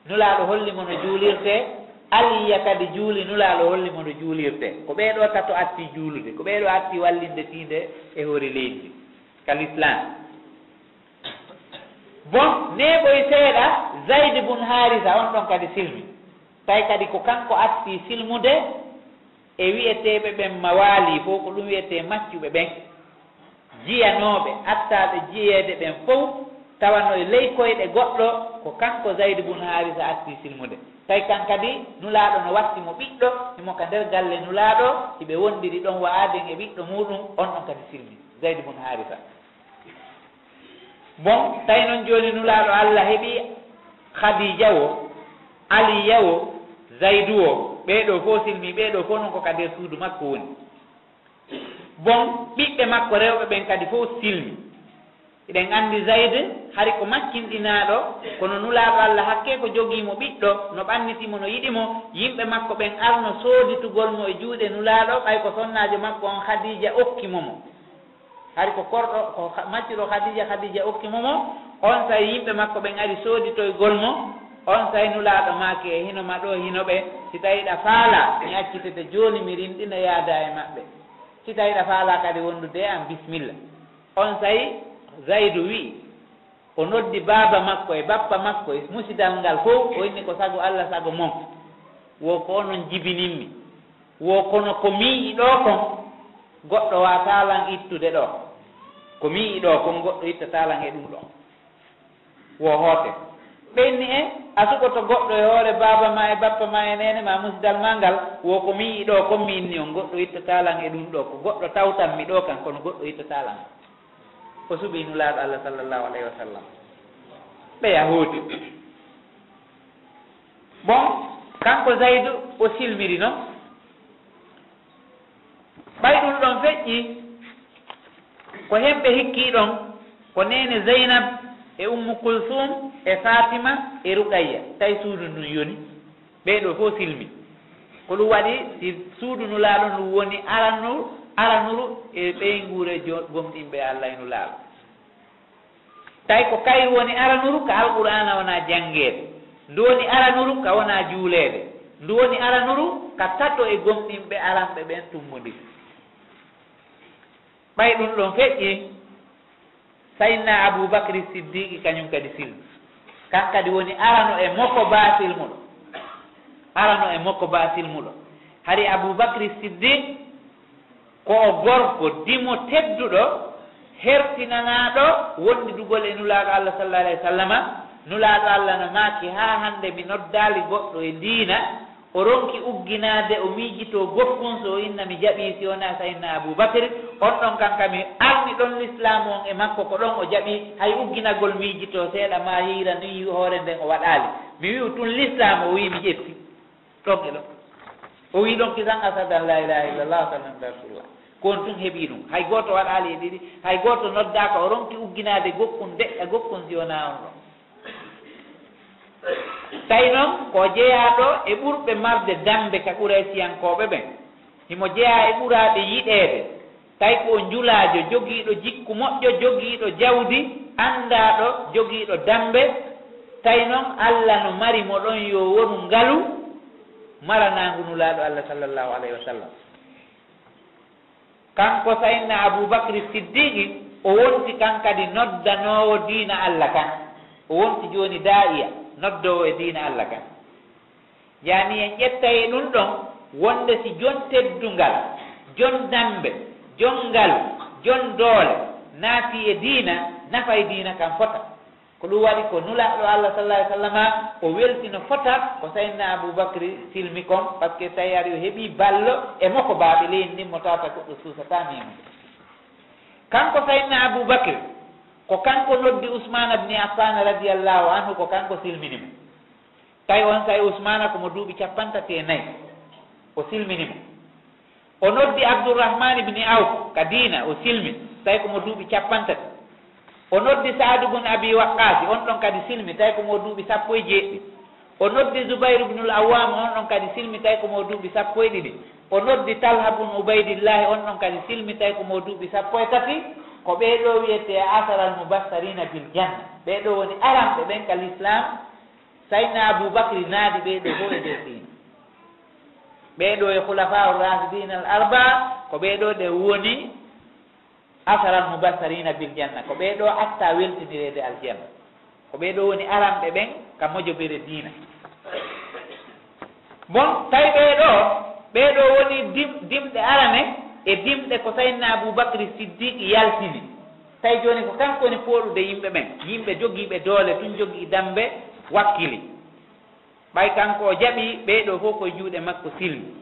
Nulaaɗo holli mo no juulirtee, Aliya kadi juuli, Nulaaɗo holli mo no juulirtee. Ko ɓee ɗoo tato atti juulude, ko ɓee ɗoo atti wallinde tiinde e hoore leydi ka Lislaam. Bon, neeɓoy seeɗa, Zayd bun Haarisa, on ɗon kadi silmi. Tawi kadi ko kanko atti silmude e wi'eteeɓe ɓen mawaali, fow ko ɗum wi'etee maccuɓe ɓen. Jiyanooɓe, attaaɓe jiyeede ɓen fow, tawano e ley koyɗe goɗɗo, ko kanko Zayd bun Haarisa atti silmude. Tawi kan kadi Nulaaɗo no watti mo ɓiɗɗo, himo ka nder galle Nulaaɗo, hiɓe wondiri ɗon wa'aden e ɓiɗɗo muuɗum, on ɗon kadi silmi, Zayd bun Haarisa. Bon, tawi non jooni Nulaaɗo Allah heɓi Khadija wo, Aliya wo, Zaydu wo, ɓee ɗoo fow silmi, ɓee ɗoo fow non ko ka nder suudu makko woni. Bon, ɓiɓɓe makko rewɓe ɓen kadi fow silmi. Eɗen anndi Zayd, hari ko makkinɗinaaɗo, kono Nulaaɗo Allah hakkee ko jogii mo ɓiɗɗo, no ɓanniti mo, no yiɗi mo, yimɓe makko ɓen arno sooditugol mo e juuɗe Nulaaɗo, ɓay ko sonnaajo makko on Khadija okki mo mo. Hari ko korɗo, ko Kha-, maccuɗo Khadija, Khadija okki mo mo, onsay yimɓe makko ɓen ari sooditoygol mo, Onsay Nulaaɗo maaki e hino ma ɗoo, hino ɓe, "Si tawii hiɗa faalaa, mi accitete jooni, mi rinɗina yaada e maɓɓe. Si tawii hiɗa faalaa kadi wondude e an, bisimilla." Onsay Zaydu wi'i, o noddi baaba makko e bappa makko e musidal ngal fow, o inni, "Ko sago Alla, sago mon. Wo ko onon jibinimmi. Wo kono ko mi yi'i ɗoo kon, goɗɗo waawataa lan ittude ɗoo. Ko mi yi'i ɗoo kon, goɗɗo ittataa lan e ɗun ɗoo." Wo hoote. Ɓe inni, "E, a suɓoto goɗɗo e hoore baaba ma e bappa ma e neene ma musidal ma ngal? Wo ko mi yi'i ɗoo kon mi inni on, goɗɗo ittataa lan e ɗun ɗoo. Ko goɗɗo tawtanmi ɗoo kan, kono goɗɗo ittataa lan." O suɓii Nulaaɗo Alla, sallallahu alayhi wa sallam. Ɓe yahuudi. Bon, kanko Zaydu, o silmiri non. Ɓay ɗun ɗon feƴƴi, ko hemɓe hikkii ɗon, ko neene Zeynab e Ummu Kulsum e Fatima e Ruqayya, tawi suudu ndun yoni. Ɓee ɗoo fow silmi. Ko ɗun waɗi, si suudu Nulaaɗo ndun woni aranu-, aranuru e ɓeynguure jo-, gomɗinɓe Alla e Nulaaɗo. Tawi ko kayru woni aranuru ka Alqur'aana wonaa janngeede. Ndu woni aranuru ka wonaa juuleede. Ndu woni aranuru ka tato e gomɗinɓe aranɓe ɓen tummondiri. Ɓay ɗun ɗon feƴƴi, Sayyidina Abu Bakri Siddiqi kañun kadi silmi. Kan kadi woni arano e moko baa silmuɗo. Arano e moko baa silmuɗo. Hari Abu Bakri Siddiq ko o gorko dimo tedduɗo, hertinanaaɗo wondidugol e Nulaaɗo Alla, sallallahu alayhi wa sallama. Nulaaɗo Alla no maaki, "Haa hannde mi noddaali goɗɗo e diina, o ronki ugginaade, o miijitoo gokkun, so o inna mi jaɓii, si wonaa Sayyidina Abu Bakr. On ɗon kan ka mi arni ɗon lislaamu on e makko, ko ɗon o jaɓii, hay ugginagol miijitoo seeɗa, maa hiira nii hoore nden o waɗaali. Mi wi'u tun lislaamu," o wi'i, "Mi ƴetti." Ɗon e ɗon. O wi'i ɗon kisan, "Ashhadu an laa ilaaha illallah wa anna Muhammadan rasulullah." Ko on tun heɓii ɗun. Hay gooto waɗaali e ɗiɗi, hay gooto noddaaka, o ronki ugginaade gokkun, deƴƴa gokkun si wonaa on ɗon. Tawi non ko jeyaaɗo e ɓurɓe marde dambe ka Quraysiyankooɓe ɓen. Himo jeyaa e ɓuraaɓe yiɗeede. Tawi ko o njulaajo, jogiiɗo jikku moƴƴo, jogiiɗo jawdi, anndaaɗo, jogiiɗo dambe. Tawi non Alla no mari mo ɗon yo wonu ngalu maranaangu Nulaaɗo Alla, sallallahu alayhi wa sallam. Kanko Sayyidina Abu Bakri Siddiqi, o wonti kan kadi noddanoowo diina Alla kan. O wonti jooni daa'iya, noddoowo e diina Alla kan. Yaani en ƴettay e ɗun ɗon, wonde si jon teddungal, jon dambe, jon ngalu, jon doole naatii e diina, nafay diina kan fota. Ko ɗun waɗi ko Nulaaɗo Alla, sallallahu alayhi wa sallama, o weltino fota ko Sayyidina Abu Bakri silmi kon, parce que tawi ari o heɓii ballo e moko baaɓe leydi ndin mo tawata goɗɗo suusataa miimude. Kanko Sayyidina Abu Bakri, ko kanko noddi Usmaana ibn Affan radiyallahu anhu, ko kanko silmini mo. Tawi onsay Usmaana ko mo duuɓi cappanɗe tati e nayi, o silmini mo. O noddi Abdurrahman ibn Awf ka diina, o silmi, tawi ko mo duuɓi cappanɗe tati. O noddi Sa'd ibn Abi Waqqas, on ɗon kadi silmi, tawi ko mo duuɓi sappo e jeeɗiɗi. O noddi Zubayr ibn al-Awwam, on ɗon kadi silmi, tawi ko mo duuɓi sappo e ɗiɗi. O noddi Talha ibn Ubaydillah, on ɗon kadi silmi, tawi ko mo duuɓi sappo e tati. Ko ɓee ɗoo wiyetee ashara al-mubashsharina bil janna. Ɓee ɗoo woni aranɓe ɓen ka lislaam. Sayyidina Abu Bakri naadi ɓee ɗoo fow e nder diina. Ɓee ɗoo e Khulafa'ur Rashidin al Arba'a, ko ɓee ɗoo ɗe woni ashara al mubashsharina bil janna. Ko ɓee ɗoo attaa weltinireede aljanna. Ko ɓee ɗoo woni aranɓe ɓen ka mojobere diina. Bon, tawi ɓee ɗoo, ɓee ɗoo woni dim-, dimɗe arane e dimɗe ko Sayyidina Abu Bakri Siddiqi yaltini. Tawi jooni ko kanko woni fooɗude yimɓe ɓen. Yimɓe jogiiɓe doole tun, jogii dambe, wakkili. Ɓay kanko o jaɓii ɓee ɗoo fow ko e juuɗe makko silmi.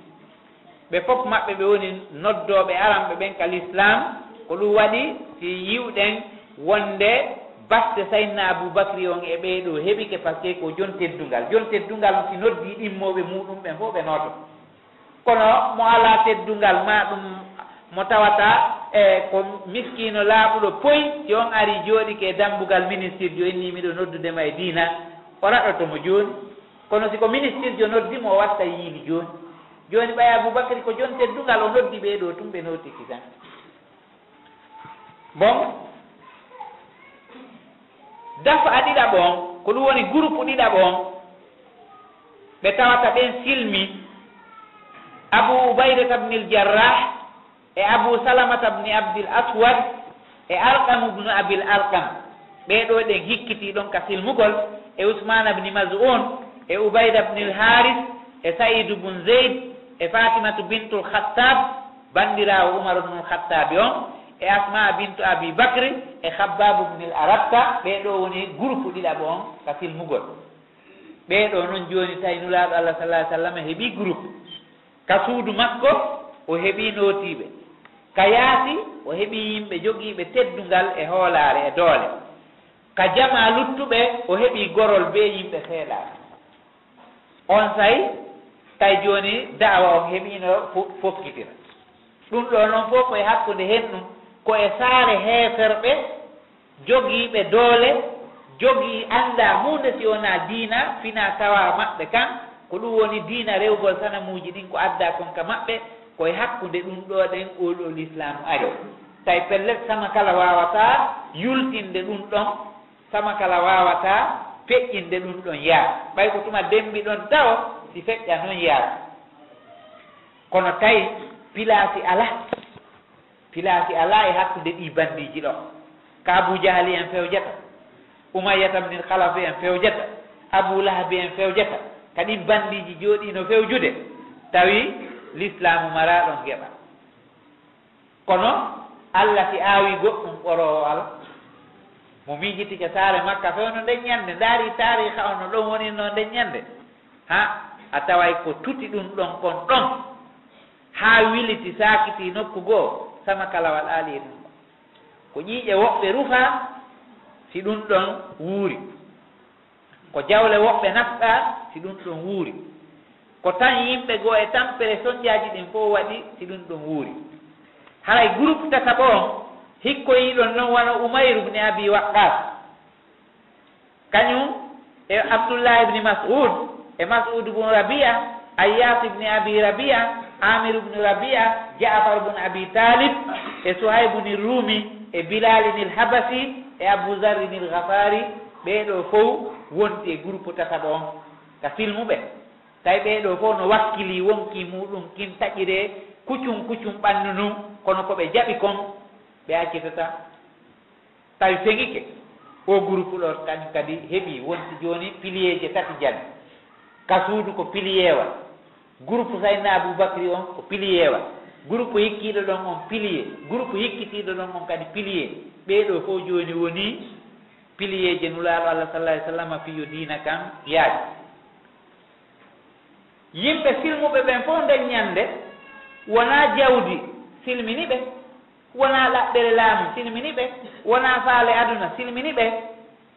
Ɓe fow maɓɓe ɓe woni noddooɓe aranɓe ɓen ka lislaam. Ko ɗun waɗi si yi'uɗen wonde batte Sayyidina Abu Bakri on e ɓee ɗoo heɓike, parce que ko jon teddungal. Jon teddungal on si noddii ɗimmooɓe muuɗum ɓen fow ɓe nooto. Kono mo alaa teddungal, maa ɗum mo tawata, e, ko miskiino laaɓuɗo poy, si on arii jooɗike e dambugal ministirjo, inni miɗo noddude ma e diina, o raɗoto mo jooni. Kono si ko ministirjo noddi mo, o watta yiili jooni. Jooni ɓay Abu Bakri ko jon teddungal, o noddi ɓee ɗoo tun, ɓe nootiki tan. Bon, dafa ɗiɗaɓo on, ko ɗun woni gurupu ɗiɗaɓo on, Ɓe tawata ɓen silmi Abu Ubaydata bnil Jarrah e Abu Salamata bni Abdil Aswad e Arqamu bnu Abil Arqam. Ɓee ɗoo ɗen hikkitii ɗon ka silmugol, e Usmaana bni Maz'un, e Ubayda bnil Haaris, e Sa'idu bun Zeyd, e Faatimatu bintul Khattab, banndiraawo Umar bnul Khattabi on, e Asmaa bintu Abi Bakri, e Khabbaabu bnil Aratta. Ɓee ɗoo woni gurupu ɗiɗaɓo on ka silmugol. Ɓee ɗoo non jooni, tawi Nulaaɗo Allah sallallaahu alayhi wa sallam heɓii gurupu. Ka suudu makko, o heɓii nootiiɓe. Ka yaasi, o heɓii yimɓe jogiiɓe teddungal e hoolaare e doole. Ka jamaa luttuɓe, o heɓii gorol bee yimɓe seeɗaaɓe. Onsay, tawi jooni da'awa on heɓiino fo-, fokkitira. Ɗun ɗoo non fow ko e hakkunde hen ɗun, ko e saare heeferɓe, jogiiɓe doole, jogii anndaa huunde si wonaa diina, fina tawaa maɓɓe kan, ko ɗun woni diina rewgol sanamuuji ɗin ko addaa kon ka maɓɓe, ko e hakkunde ɗun ɗoo ɗen oo ɗoo lislaamu ari. Tawi pellet sama kala waawataa yultinde ɗun ɗon, sama kala waawataa feƴƴinde ɗun ɗon yaa. Ɓay ko tuma dembi ɗon tawo, si feƴƴa non yaa. Kono tawi pilaasi alaa. Pilaasi alaa e hakkunde ɗii bandiiji ɗoo. Ka Abu Jahali en fewjata, Umayyata bnil Khalafi en fewjata, Abu Lahabi en fewjata, ka ɗin bandiiji jooɗiino fewjude, tawi lislaamu maraa ɗon geɓal. Kono Alla si aawi goɗɗun ɓoroowo alaa. Mo miijitike saare Makka fewndo nden ɲande, ndaari taariika on no ɗon woni non nden ɲande. Ha, a taway ko tuti ɗun ɗon kon ɗon. Haa wiliti saakiti nokku goo, sama kala walaa e ɗun ɗon. Ko ƴiiƴe woɓɓe rufaa, si ɗun ɗon wuuri. Ko jawle woɓɓe nafqaa, si ɗun ɗon wuuri. Ko tan yimɓe goo e tampere sonjaaji ɗin fow waɗi, si ɗun ɗon wuuri. Haray gurupu tataɓo on, hikkoyii ɗon non wano Umayru bni Abi Waqqas. Kaɲun e Abdullahi ibni Mas'ud, e Mas'ud ibn Rabi'a, Ayyas ibni Abi Rabi'a, Amir ibn Rabi'a, Ja'far ibn Abi Talib, e Suhaybun Rumi, e Bilalin il Habasi, e Abu Zarrin il Ghafari. Ɓee ɗoo fow wonti e gurupu tataɓo on ka silmuɓe. Tawi ɓee ɗoo fow no wakkilii wonkii muuɗun kin taƴiree kucun kucun ɓannu ndun, kono ko ɓe jaɓi kon ɓe accitata. Tawi feŋike, oo gurupu ɗoo kaɲun kadi heɓii wonti jooni piliyeeje tati jani. Ka suudu ko piliyeewal. Gurupu Sayyidina Abu Bakri on ko piliyeewal. Gurupu hikkiiɗo ɗon on piliyee. Gurupu hikkitiiɗo ɗon on kadi piliyee. Ɓee ɗoo fow jooni wonii piliyeeje Nulaaɗo Allah sallallaahu alayhi wa sallam fii yo diina kan yaaj. Yimɓe silmuɓe ɓen fow nden ɲande, wonaa jawdi silmini ɓe, wonaa ɗaɓɓere laamu silmini ɓe, wonaa faale aduna silmini ɓe,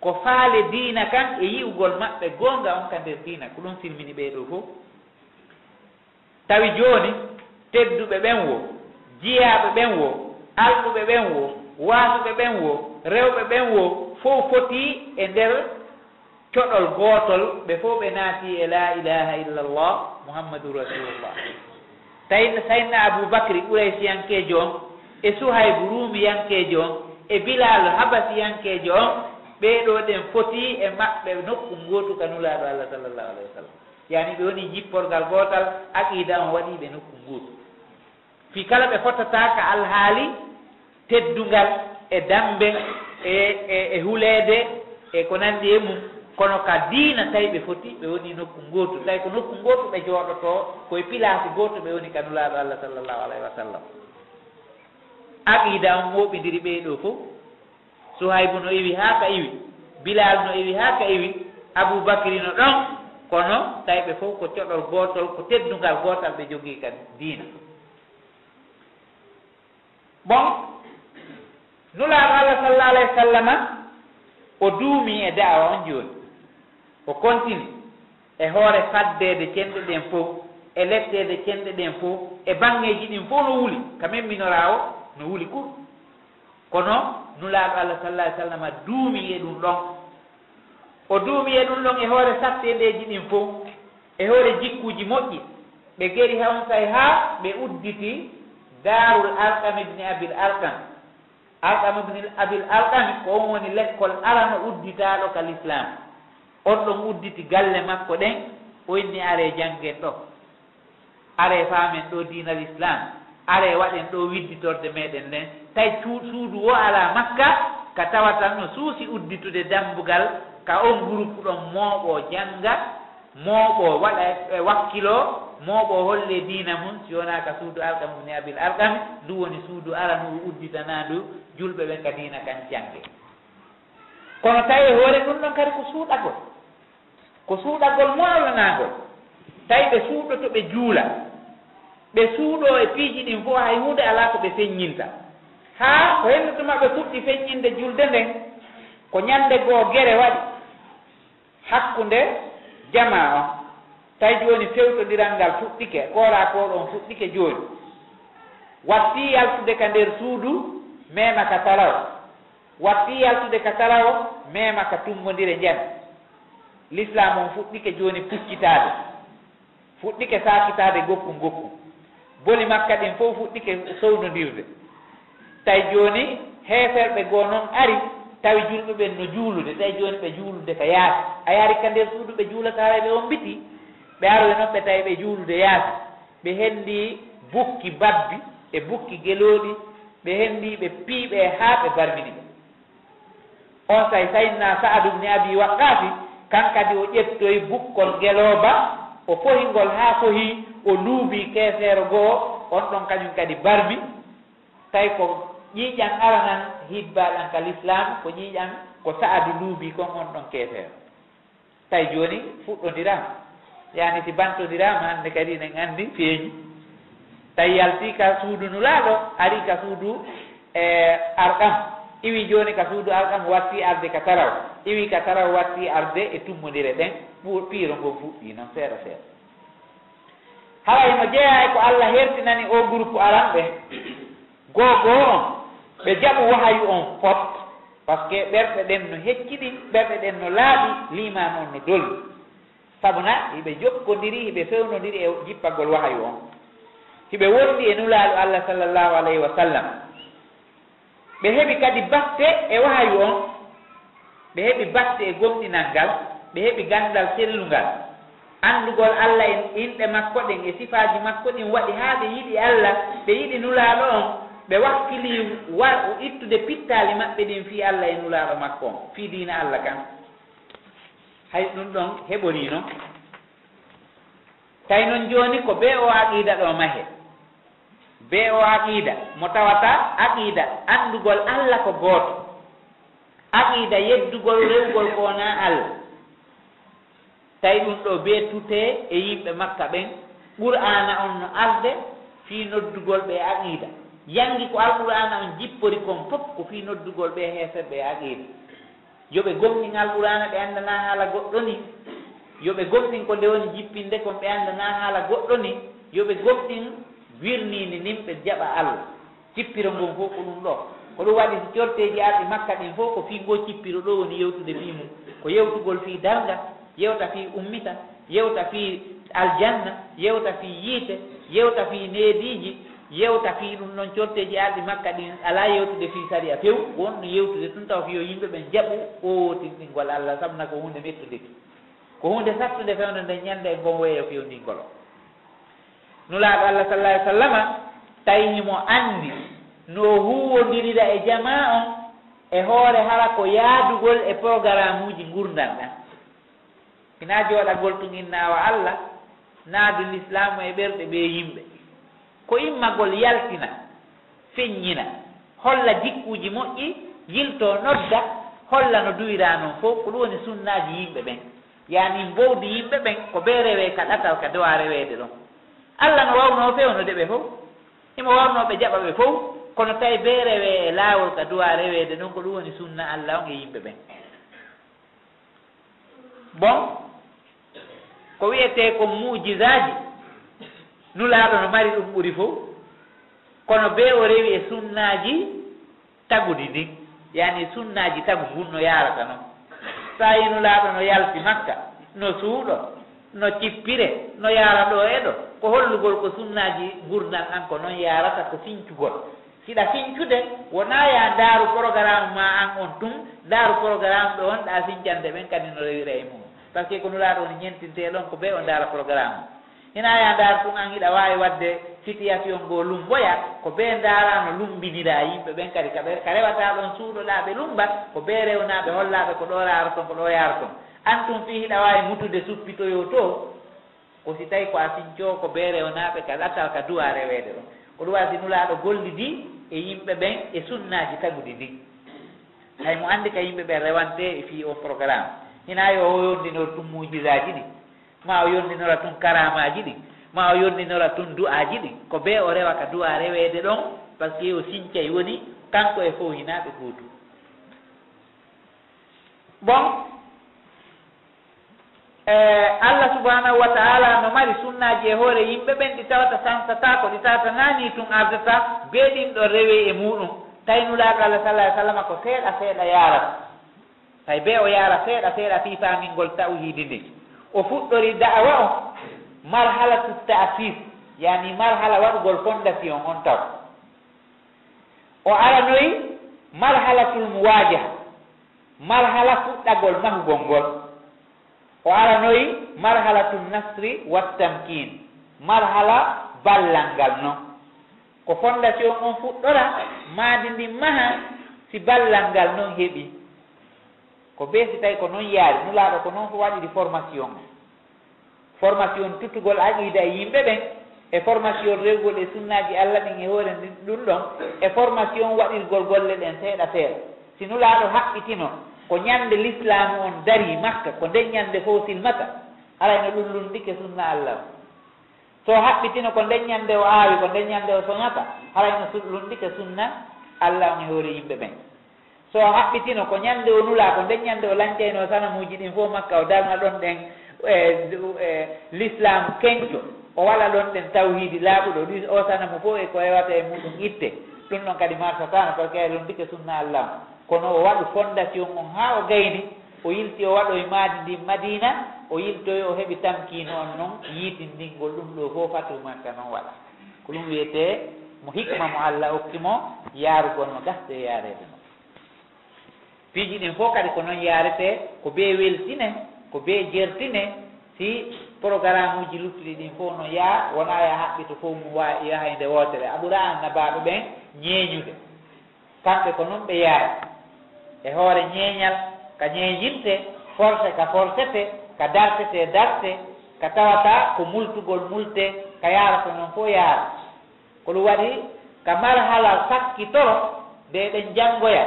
ko faale diina kan e yi'ugol maɓɓe goonga on ka nder diina, ko ɗun silmini ɓee ɗoo fow. Tawi jooni, tedduɓe ɓen woo, jiyaaɓe ɓen woo, alɗuɓe ɓen woo, waasuɓe ɓen woo, rewɓe ɓen woo, fow fotii e nder coɗol gootol, ɓe fow ɓe naatii e laa ilaaha illallah Muhammadun Rasuulullah. Tawi Sayyidina Abu Bakri Quraysiyankeejo on, e Suhaybu Ruumiyankeejo on, e Bilaalu Habasiyankeejo on, ɓee ɗoo ɗen fotii e maɓɓe nokku ngootu ka Nulaaɗo Allah sallallaahu alayhi wa sallam. Yaani ɓe wonii jipporgal gootal, aqiida on waɗii ɓe nokku ngootu. Fii kala ɓe fotataa ka alhaali teddungal e dammbe e, e, e huleede e ko nanndi e mun, kono ka diina tawi ɓe foti, ɓe wonii nokku ngootu. Tawi ko nokku ngootu ɓe jooɗotoo, ko e pilaasi gooto ɓe woni ka Nulaaɗo Allah sallallaahu alayhi wa sallam. Aqiida on mooɓindiri ɓee ɗoo fow. Suhaybu no iwi haa ka iwi, Bilal no iwi haa ka iwi, Abu Bakri no ɗon, kono tawi ɓe fow ko coɗol gootol, ko teddungal gootal ɓe jogii ka diina. Bon, Nulaaɗo Allah sallallaahu alayhi wa sallama, o duumii e da'awa on jooni. O kontini e hoore faddeede cenɗe ɗen fow, e letteede cenɗe ɗen fow, e baŋŋeeji ɗin fow no wuli, ka memminoraawo no wuli kur. Kono Nulaaɗo Allah sallallaahu alayhi wa sallama duumii e ɗun ɗon. O duumii e ɗun ɗon e hoore satteendeeji ɗin fow, e hoore jikkuuji moƴƴi. Ɓe geri onsay haa ɓe udditi Daarul Arqam ibni Abil Arqam. Arqam ibni Abil Arqam ko on woni lekkol arano udditaaɗo ka lislaam. On ɗon udditi galle makko ɗen, O inni: "Aree janngen ɗo, aree faamen ɗo diina Lislaam, aree waɗen ɗo widditorde meeɗen nden." Tawi cu-, suudu o alaa Makka, ka tawata no suusi udditude dambugal, ka on gurupu ɗon mooɓoo jannga, mooɓoo waɗa e wakkiloo, mooɓoo hollee diina mun, si wonaa ka suudu Alqam ibn Abil Alqami, ndu woni suudu aranu udditanaandu julɓe ɓen ka diina kan jannge. Kono tawi e hoore ɗun ɗon kadi ko suuɗagol. Ko suuɗagol moolanaangol. Tawi ɓe suuɗoto, ɓe juula. Ɓe suuɗoo e piiji ɗin fow, hay huunde alaa ko ɓe feññinta. Haa ko henno tuma ɓe fuɗɗi feññinde julde nden, ko ñannde goo gere waɗi hakkunde jamaa on. Tawi jooni fewtondiral ngal fuɗɗike, kooraa koor on fuɗɗike jooni. Wattii yaltude ka nder suudu, meema ka tarawo. Wattii yaltude ka tarawo, meema ka tummbondire njan. Lislaam on fuɗɗike jooni puccitaade. Fuɗɗike saakitaade gokkun gokkun. Boli makka ɗin fow fuɗɗike sownondirde. Tawi jooni heeferɓe goo non ari, tawi julɓe ɓen no juulude, tawi jooni ɓe juulude ka yaasi. A yaari ka nder suudu ɓe juulata, haray ɓe ommbiti. Ɓe aroyi non ɓe tawi ɓe juulude yaasi. Ɓe henndii bukki babbi e bukki gelooɗi, ɓe henndii ɓe pii ɓe haa ɓe barmini ɓe. Onsay Sayyidina Sa'adu bni Abi Waqqaasi, kan kadi o ƴettoyi bukkol gelooba, o fohi ngol haa fohi, o luubii keefeero goo, on ɗon kañun kadi barmi. Tawi ko ƴiiƴan aranan hibbaaɗan ka Lislaam, ko ƴiiƴan ko Sa'adu luubii kon, on ɗon keefeero. Tawi jooni fuɗɗondiraama. Yaani si bantondiraama, hannde kadi eɗen anndi feeñi. Tawi yaltii ka suudu Nulaaɗo, arii ka suudu, e, Arqam. Iwi jooni ka suudu Arqam, wattii arde ka taraw. Iwi ka taraw, wattii arde e tummbondire ɗen. Ɓu-, piiro ngon fuɗɗii non seeɗa seeɗa. Hara himo jeyaa e ko Alla hertinani oo gurupu aranɓe. Goo goo on, ɓe jaɓu wahayu on fot, parce que ɓerɗe ɗen no hecciɗi, ɓerɗe ɗen no laaɓi, liimaanu on no dolni. Sabu na hiɓe jokkondiri, hiɓe fewnondiri e jippagol wahayu on. Hiɓe wondi e Nulaaɗo Alla, sallallahu alayhi wa sallam. Ɓe heɓi kadi batte e wahayu on. Ɓe heɓi batte e gomɗinal ngal, ɓe heɓi ganndal sellungal. Anndugol Alla e inɗe makko ɗen e sifaaji makko ɗin waɗi haa ɓe yiɗi Alla, ɓe yiɗi Nulaaɗo on, ɓe wakkilii wa-, ittude pittaali maɓɓe ɗin fii Alla e Nulaaɗo makko on, fii diina Alla kan. Hay ɗun ɗon heɓoriino. Tawi non jooni ko bee oo aqiida ɗoo mahee. Bee oo aqiida, mo tawata aqiida anndugol Alla ko gooto. Aqiida yeddugol rewugol ko wonaa Alla. Tawi ɗun ɗoo bee tutee e yimɓe Makka ɓen, Qur'aana on no arde fii noddugol ɓe aqiida. Janngi ko Alqur'aana on jippori kon fow ko fii noddugol ɓe heeferɓe e aqiida. Yo ɓe gomɗin Alqur'aana, ɓe anndanaa haala goɗɗo ni. Yo ɓe gomɗin ko nde woni jippinde kon, ɓe anndanaa haala goɗɗo ni. Yo ɓe gomɗin wirniindi ndin, ɓe jaɓa Alla. Cippiro ngon fow ko ɗun ɗoo. Ko ɗun waɗi si corteeji arɗi Makka ɗin fow, ko fii ngoo cippiro ɗoo woni yewtude fii mun. Ko yewtugol fii darnga, yewta fii ummita, yewta fii aljanna, yewta fii yiite, yewta fii neediiji, yewta fii ɗun ɗon corteeji arɗi Makka ɗin. Alaa yewtude fii sariya few, wonno yewtude tun taw fii yo yimɓe ɓen jaɓu wootinɗingol Alla, sabu na ko huunde mettunde. Ko huunde sattunde fewndo nden ñannde e ngon weeyo fewndingol. Nulaaɗo Alla, sallallahu alayhi wa sallama, tawi himo anndi no o huuwondirira e jamaa on e hoore hara ko yaadugol e porogaramuuji ngurndan ɗan. Hinaa jooɗagol tun innaawa Alla, naadu Lislaamu e ɓerɗe ɓee yimɓe. Ko immagol yaltina, feññina, holla jikkuuji moƴƴi, yiltoo nodda, holla no duwiraa non fow, ko ɗun woni sunnaaji yimɓe ɓen. Yaani mbowdi yimɓe ɓen ko bee rewee ka ɗatal ka dowaa reweede ɗon. Alla no waawnoo fewnude ɓe fow. Himo waawnoo ɓe jaɓa ɓe fow, kono tawi bee rewee e laawol ka dowaa reweede ɗon, ko ɗun woni sunna Alla on e yimɓe ɓen. Bon, ko wi'etee kon mu'jizaaji, Nulaaɗo no mari ɗun ɓuri fow, kono bee o rewi e sunnaaji tagudi ndin, yaani sunnaaji tagu ngun no yaarata non. Saa'i Nulaaɗo no yalti Makka, no suuɗoo, no cippiree, no yaara ɗoo e ɗoo, ko hollugol ko sunnaaji ngurndan an ko non yaarata, ko sincugol. Hiɗa sincude, wonaa yaa ndaaru porogaramu maa an on tun, ndaaru porogaramu ɓe wonɗaa sincande ɓen kadi no rewira e mun. Parce que ko Nulaaɗo woni ñentintee ɗon, ko bee o ndaara programme o. Hinaa yaa ndaar tun an hiɗa waawi waɗde situation goo lumboya, ko bee ndaara no lumbinira yimɓe ɓen kadi, ka ɓe, ka rewata ɗon suuɗoɗaa ɓe lumba, ko bee rewnaa ɓe hollaa ɓe ko ɗoo raaroton, ko ɗoo yaaroton. An tun fii hiɗa waawi mutude suppitoyoo too, ko si tawi ko a sincoowo ko bee rewnaa ɓe ka ɗatal ka duwaa reweede ɗon. Ko ɗum waɗi si Nulaaɗo gollidii e yimɓe ɓen e sunnaaji taguɗi ndin. Hay mo anndi ka yimɓe ɓen rewantee e fii on programme. Hinaa yo o yondinor tun muujizaaji ɗin, maa o yondinora tun karaamaaji ɗin, maa o yondinora tun du'aaji ɗin. Ko bee o rewa ka du'aa reweede ɗon, parce que o sincay woni kanko e fowhinaaɓe gootum. Bon, e, Allah subhanahu wa ta'ala no mari sunnaaji e hoore yimɓe ɓen ɗi tawata sansataako, ɗi tawata naa nii tun ardata, bee ɗin ɗon rewee e muuɗum. Tawi Nulaaɗo Allah sallallahu alaihi wasallam ko seeɗa seeɗa yaarata. Tawi bee o yaara seeɗa seeɗa fii faamingol tawhiidi ndin. O fuɗɗori da'awa on marhalatu ta'sis, yaani marhala waɗugol fondation on taw. O aranoyi marhalatul muwajaha, marhala fuɗɗagol mahugol ngol. O aranoyi marhalatul nasri wat tamkin, marhala ballal ngal non. Ko fondation on fuɗɗora, maadi ndin maha, si ballal ngal non heɓi. Ko bee si tawi ko non yaari, Nulaaɗo ko non waɗiri formation. Formation tuttugol aqiida e yimɓe ɓen, e formation rewgol e sunnaaji Allah ɗin e hoore ndin, ɗum ɗon, e formation waɗirgol golle ɗen seeɗa seeɗa. Si Nulaaɗo haɓɓitino ko ñande lislaamu on darii Makka, ko nden ñande fow silmata, haray no ɗum lunndike sunna Allah on. So haɓɓitino ko nden ñande o aawi, ko nden ñande o soñata, haray no su-, lunndike sunna Allah on e hoore yimɓe ɓen. So o haɓɓitino ko ñande o nulaa, ko nden ñande o lancaynoo sanamuuji ɗin fow Makka, o darna ɗon ɗen, e, e, lislaamu kenco, o waɗa ɗon ɗen tawhiidi laaɓuɗo, ɗi o sanamu fow e ko rewata e muuɗum itte. Ɗum ɗon kadi marsataano, parce que a lunndike sunna Allah on. Kono o waɗu fondation on haa o gayni, o yilti o waɗoyi maadi ndin Madiina, o yiltoyi o heɓi tamkiino on non, yiitindingol ɗum ɗoo fow fatu Makka non waɗa. Ko ɗum wiyetee mo hikma mo Allah okki mo yaarugol mo gasde e yaareede mo. Piiji ɗin fow kadi ko non yaaretee, ko bee weltine, ko bee jertine, si programuuji luttuɗi ɗin fow no yaha, wonaa yo a haɓɓito fow mum wa-, yaha e nde wootere. A ɓura annabaaɓe ɓen ñeeñude. Kamɓe ko non ɓe yaari. E hoore ñeeñal, ka ñeeñinte, forse ka forsetee, ka dartetee dartee, ka tawata ko multugol multee, ka yaarata non fow yaara. Ko ɗum waɗi ka marhala sakkitoro, nde eɗen janngoya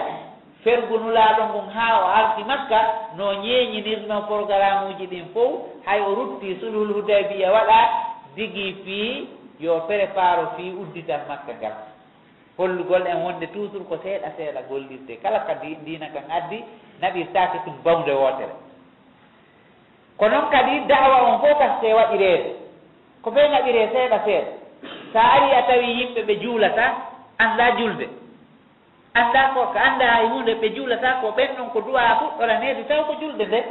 fergu Nulaaɗo ngun haa o arti Makka, no ñeeñinirnoo programuuji ɗin fow, hay o ruttii Sulhul Hudaybiya waɗaa, digi fii yo préparo fii uddital Makka ngal. Hollugol en wonde toujours ko seeɗa seeɗa gollirtee. Kala ka di-, diina kan addi, naɓirtaake tun bawnde wootere. Ko non kadi da'awa on fow kastee waɗireede. Ko bee naɓiree seeɗa seeɗa. Sa arii a tawi yimɓe ɓe juulataa, anndaa julde. Anndaa ko, ka anndaa hay huunde, ɓe juulataa ko, ɓen ɗon ko du'aa fuɗɗoraneede taw ko julde nde.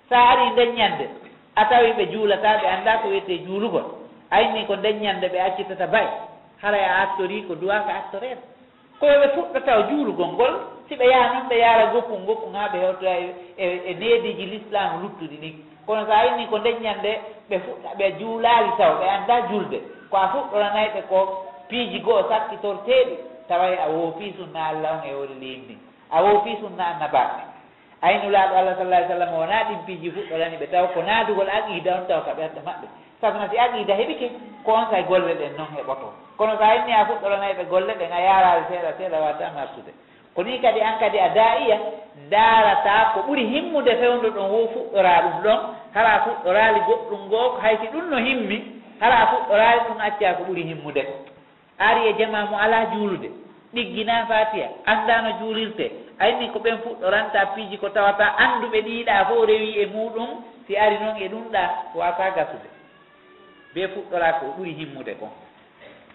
Sa arii nden ñande, a tawi ɓe juulataa, ɓe anndaa ko wiyetee juulugol. A inni ko nden ñande ɓe accitata ba'e. Haray a attorii ko du'aa ka attoreede. Ko yo ɓe fuɗɗo taw juulugol ngol, si ɓe yaha non ɓe yaara gokkun gokkun haa ɓe hewtoya e, e, e neediiji lislaamu luttuɗi ɗin. Kono so a inni ko nden ñande ɓe fuɗɗa, ɓe juulaali taw, ɓe anndaa julde. Ko a fuɗɗoranayɓe ko piiji go'o sakkitorteeɗi, taway a woofii sunna Allah on e hoore leydi ndin. A woofii sunna annabaaɓe. Ay Nulaaɗo Allah sallallahu alaihi wasallam wonaa ɗin piiji fuɗɗorani ɓe taw ko naadugol aqiida on taw ka ɓerɗe maɓɓe. Sabu na si aqiida heɓike, ko on say golle ɗen non heɓoto. Kono so a inni a fuɗɗoranay ɓe golle ɗen, a yaaraali seeɗa seeɗa, waawataa marsude. Ko nii kadi an kadi a daa'iya, ndaarataa ko ɓuri himmude fewndo ɗon wo fuɗɗoraa ɗum ɗon, hara a fuɗɗoraali goɗɗum goo, hay si ɗum no himmi, hara a fuɗɗoraali ɗum, accaa ko ɓuri himmude ko. A ari e jamaa mo alaa juulude, ɗigginaa Faatiha, anndaa no juulirtee, a inni ko ɓen fuɗɗoranta piiji ko tawata annduɓe ɗiiɗaa fow rewii e muuɗum, si ari non e ɗum ɗaa, waawataa gasude. Bee fuɗɗoraa ko ɓuri himmude kon.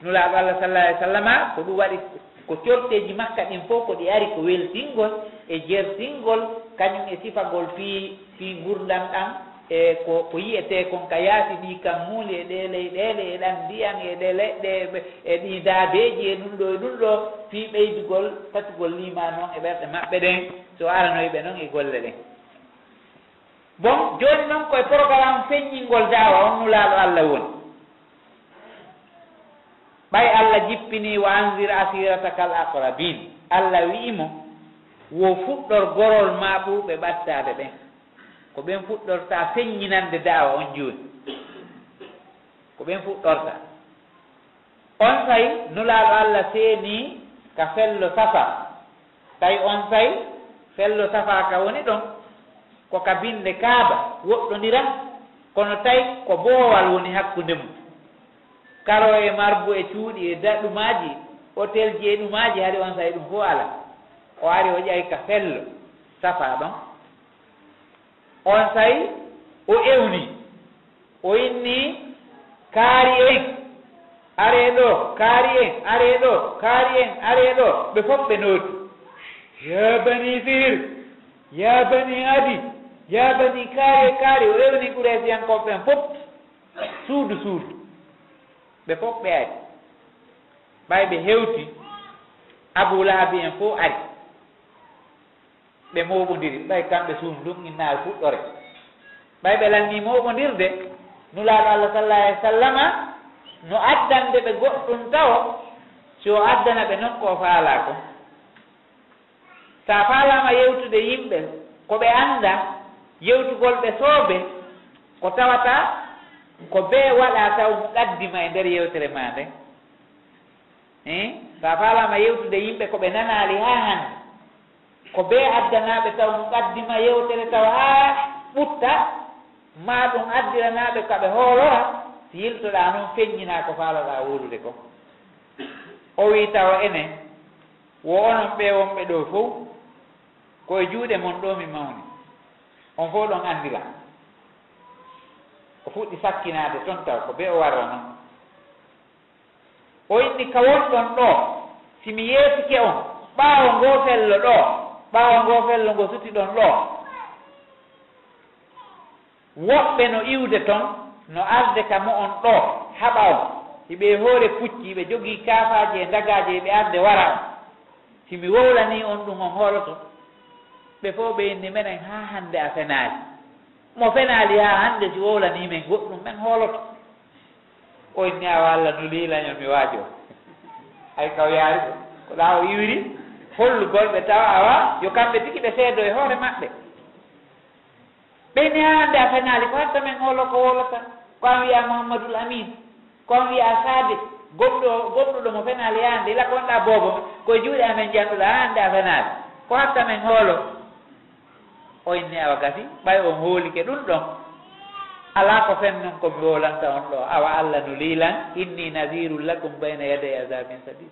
Nulaaɗo Allah sallallahu alaihi wasallama, ko ɗum waɗi ko corteeji Makka ɗin fow ko ɗi ari ko weltingol e jertingol, kañum e sifagol fii, fii ngurndan ɗan, e ko, ko yi'etee kon ka yaasi ɗii kammuuli e ɗee leyɗeele e ɗan ndiyan e ɗee leɗɗe e ɓe-, e ɗii daabeeji e ɗum ɗoo e ɗum ɗoo, fii ɓeydugol tatugol liimaanu on e ɓerɗe maɓɓe ɗen, so aranoyi ɓe non e golle ɗen. Bon, jooni non ko e programme feññingol da'awa on Nulaaɗo Alla woni. Ɓay Alla jippinii, "Wa anzir asiratakal aqrabin." Alla wi'i mo, "Wo fuɗɗor gorol maa ɓurɓe ɓaddaade ɓen." Ko ɓen fuɗɗorta feññinande da'awa on jooni. Ko ɓen fuɗɗorta. Onsay Nulaaɗo Alla seenii ka fello Safa. Tawi onsay fello Safa ka woni ɗon, ko ka binnde Kaaba woɗɗondira, kono tawi ko boowal woni hakkunde mun. Karo e marbu e cuuɗi e da-, ɗumaaji, otelji e ɗumaaji, hari onsay ɗum fow alaa. O ari o ƴawi ka fello Safa ɗon. Onsay o ewni, o inni, "Kaari en, aree ɗoo, kaari en, aree ɗoo, kaari en, aree ɗoo." Ɓe fow ɓe nooti. "Yaa bani Fihir, yaa bani Adi, yaa bani kaari e kaari." O ewni Quraysiyankooɓe ɓen fow, suudu suudu. Ɓe fow ɓe ari. Ɓay ɓe hewti, Abu Lahabi en fow ari. Ɓe mooɓondiri, ɓay kamɓe suudu ndun innaali fuɗɗore. Ɓay ɓe lannii mooɓondirde, Nulaaɗo Alla sallallaahu alayhi wa sallama no addande ɓe goɗɗun tawo, si o addana ɓe non ko o faalaa kon. Si a faalaama yewtude yimɓe, ko ɓe anndaa, yewtugol ɓe soobe, ko tawata ko bee waɗaa taw muqaddima e nder yewtere maa nden. Hein? Si a faalaama yewtude yimɓe ko ɓe nanaali haa hannde, ko bee addanaaɓe taw muqaddima yewtere taw haa ɓutta, maa ɗum addiranaaɓe ka ɓe hoolora, si yiltoɗaa non feññinaa ko faaloɗaa wowlude kon. O wi'i, "Tawa enen, wo onon ɓee wonɓe ɗoo fow, ko e juuɗe mon ɗoo mi mawni. On fow ɗon anndi lan." O fuɗɗi sakkinaade ton taw ko bee o warra non. O inni, "Ka wonɗon ɗoo, si mi yeesike on, ɓaawo ngoo fello ɗoo, ɓaawo ngoo fello ngo suti ɗon ɗoo, woɓɓe no iwde ton, no arde ka mo'on ɗoo, haɓa on. Hiɓe e hoore pucci, hiɓe jogii kaafaaje e ndagaaje, hiɓe arde wara on. Si mi wowlanii on ɗum, on hooloto?" Ɓe fow ɓe inni, "Menen, haa hannde a fenaali. Mo fenaali haa hannde, si wowlanii men goɗɗum, men hooloto." O inni, "Awa, Alla nulii lan, yo mi waajo." Hay ka o yaari ko, ko ɗaa o iwiri, hollugol ɓe tawa, awa, yo kamɓe tigi ɓe seedo e hoore maɓɓe. Ɓe inni, "Haa hannde a fenaali, ko hatta men hoolo ko wowlata? Ko an wi'aa Muhammadul Amin, ko an wi'aa Sadiq, gomɗo, gomɗuɗo mo fenaali haa hannde, ila ko wonɗaa boobo, ko e juuɗe amen janɗuɗaa, haa hannde a fenaali. Ko hatta men hoolo?" O inni, "Awa gasi, ɓay on hoolike ɗum ɗon, alaa ko fennun ko mi wowlanta on ɗoo. Awa Alla nulii lan, inni nadhirun lakum bayna yaday adhabin shadid.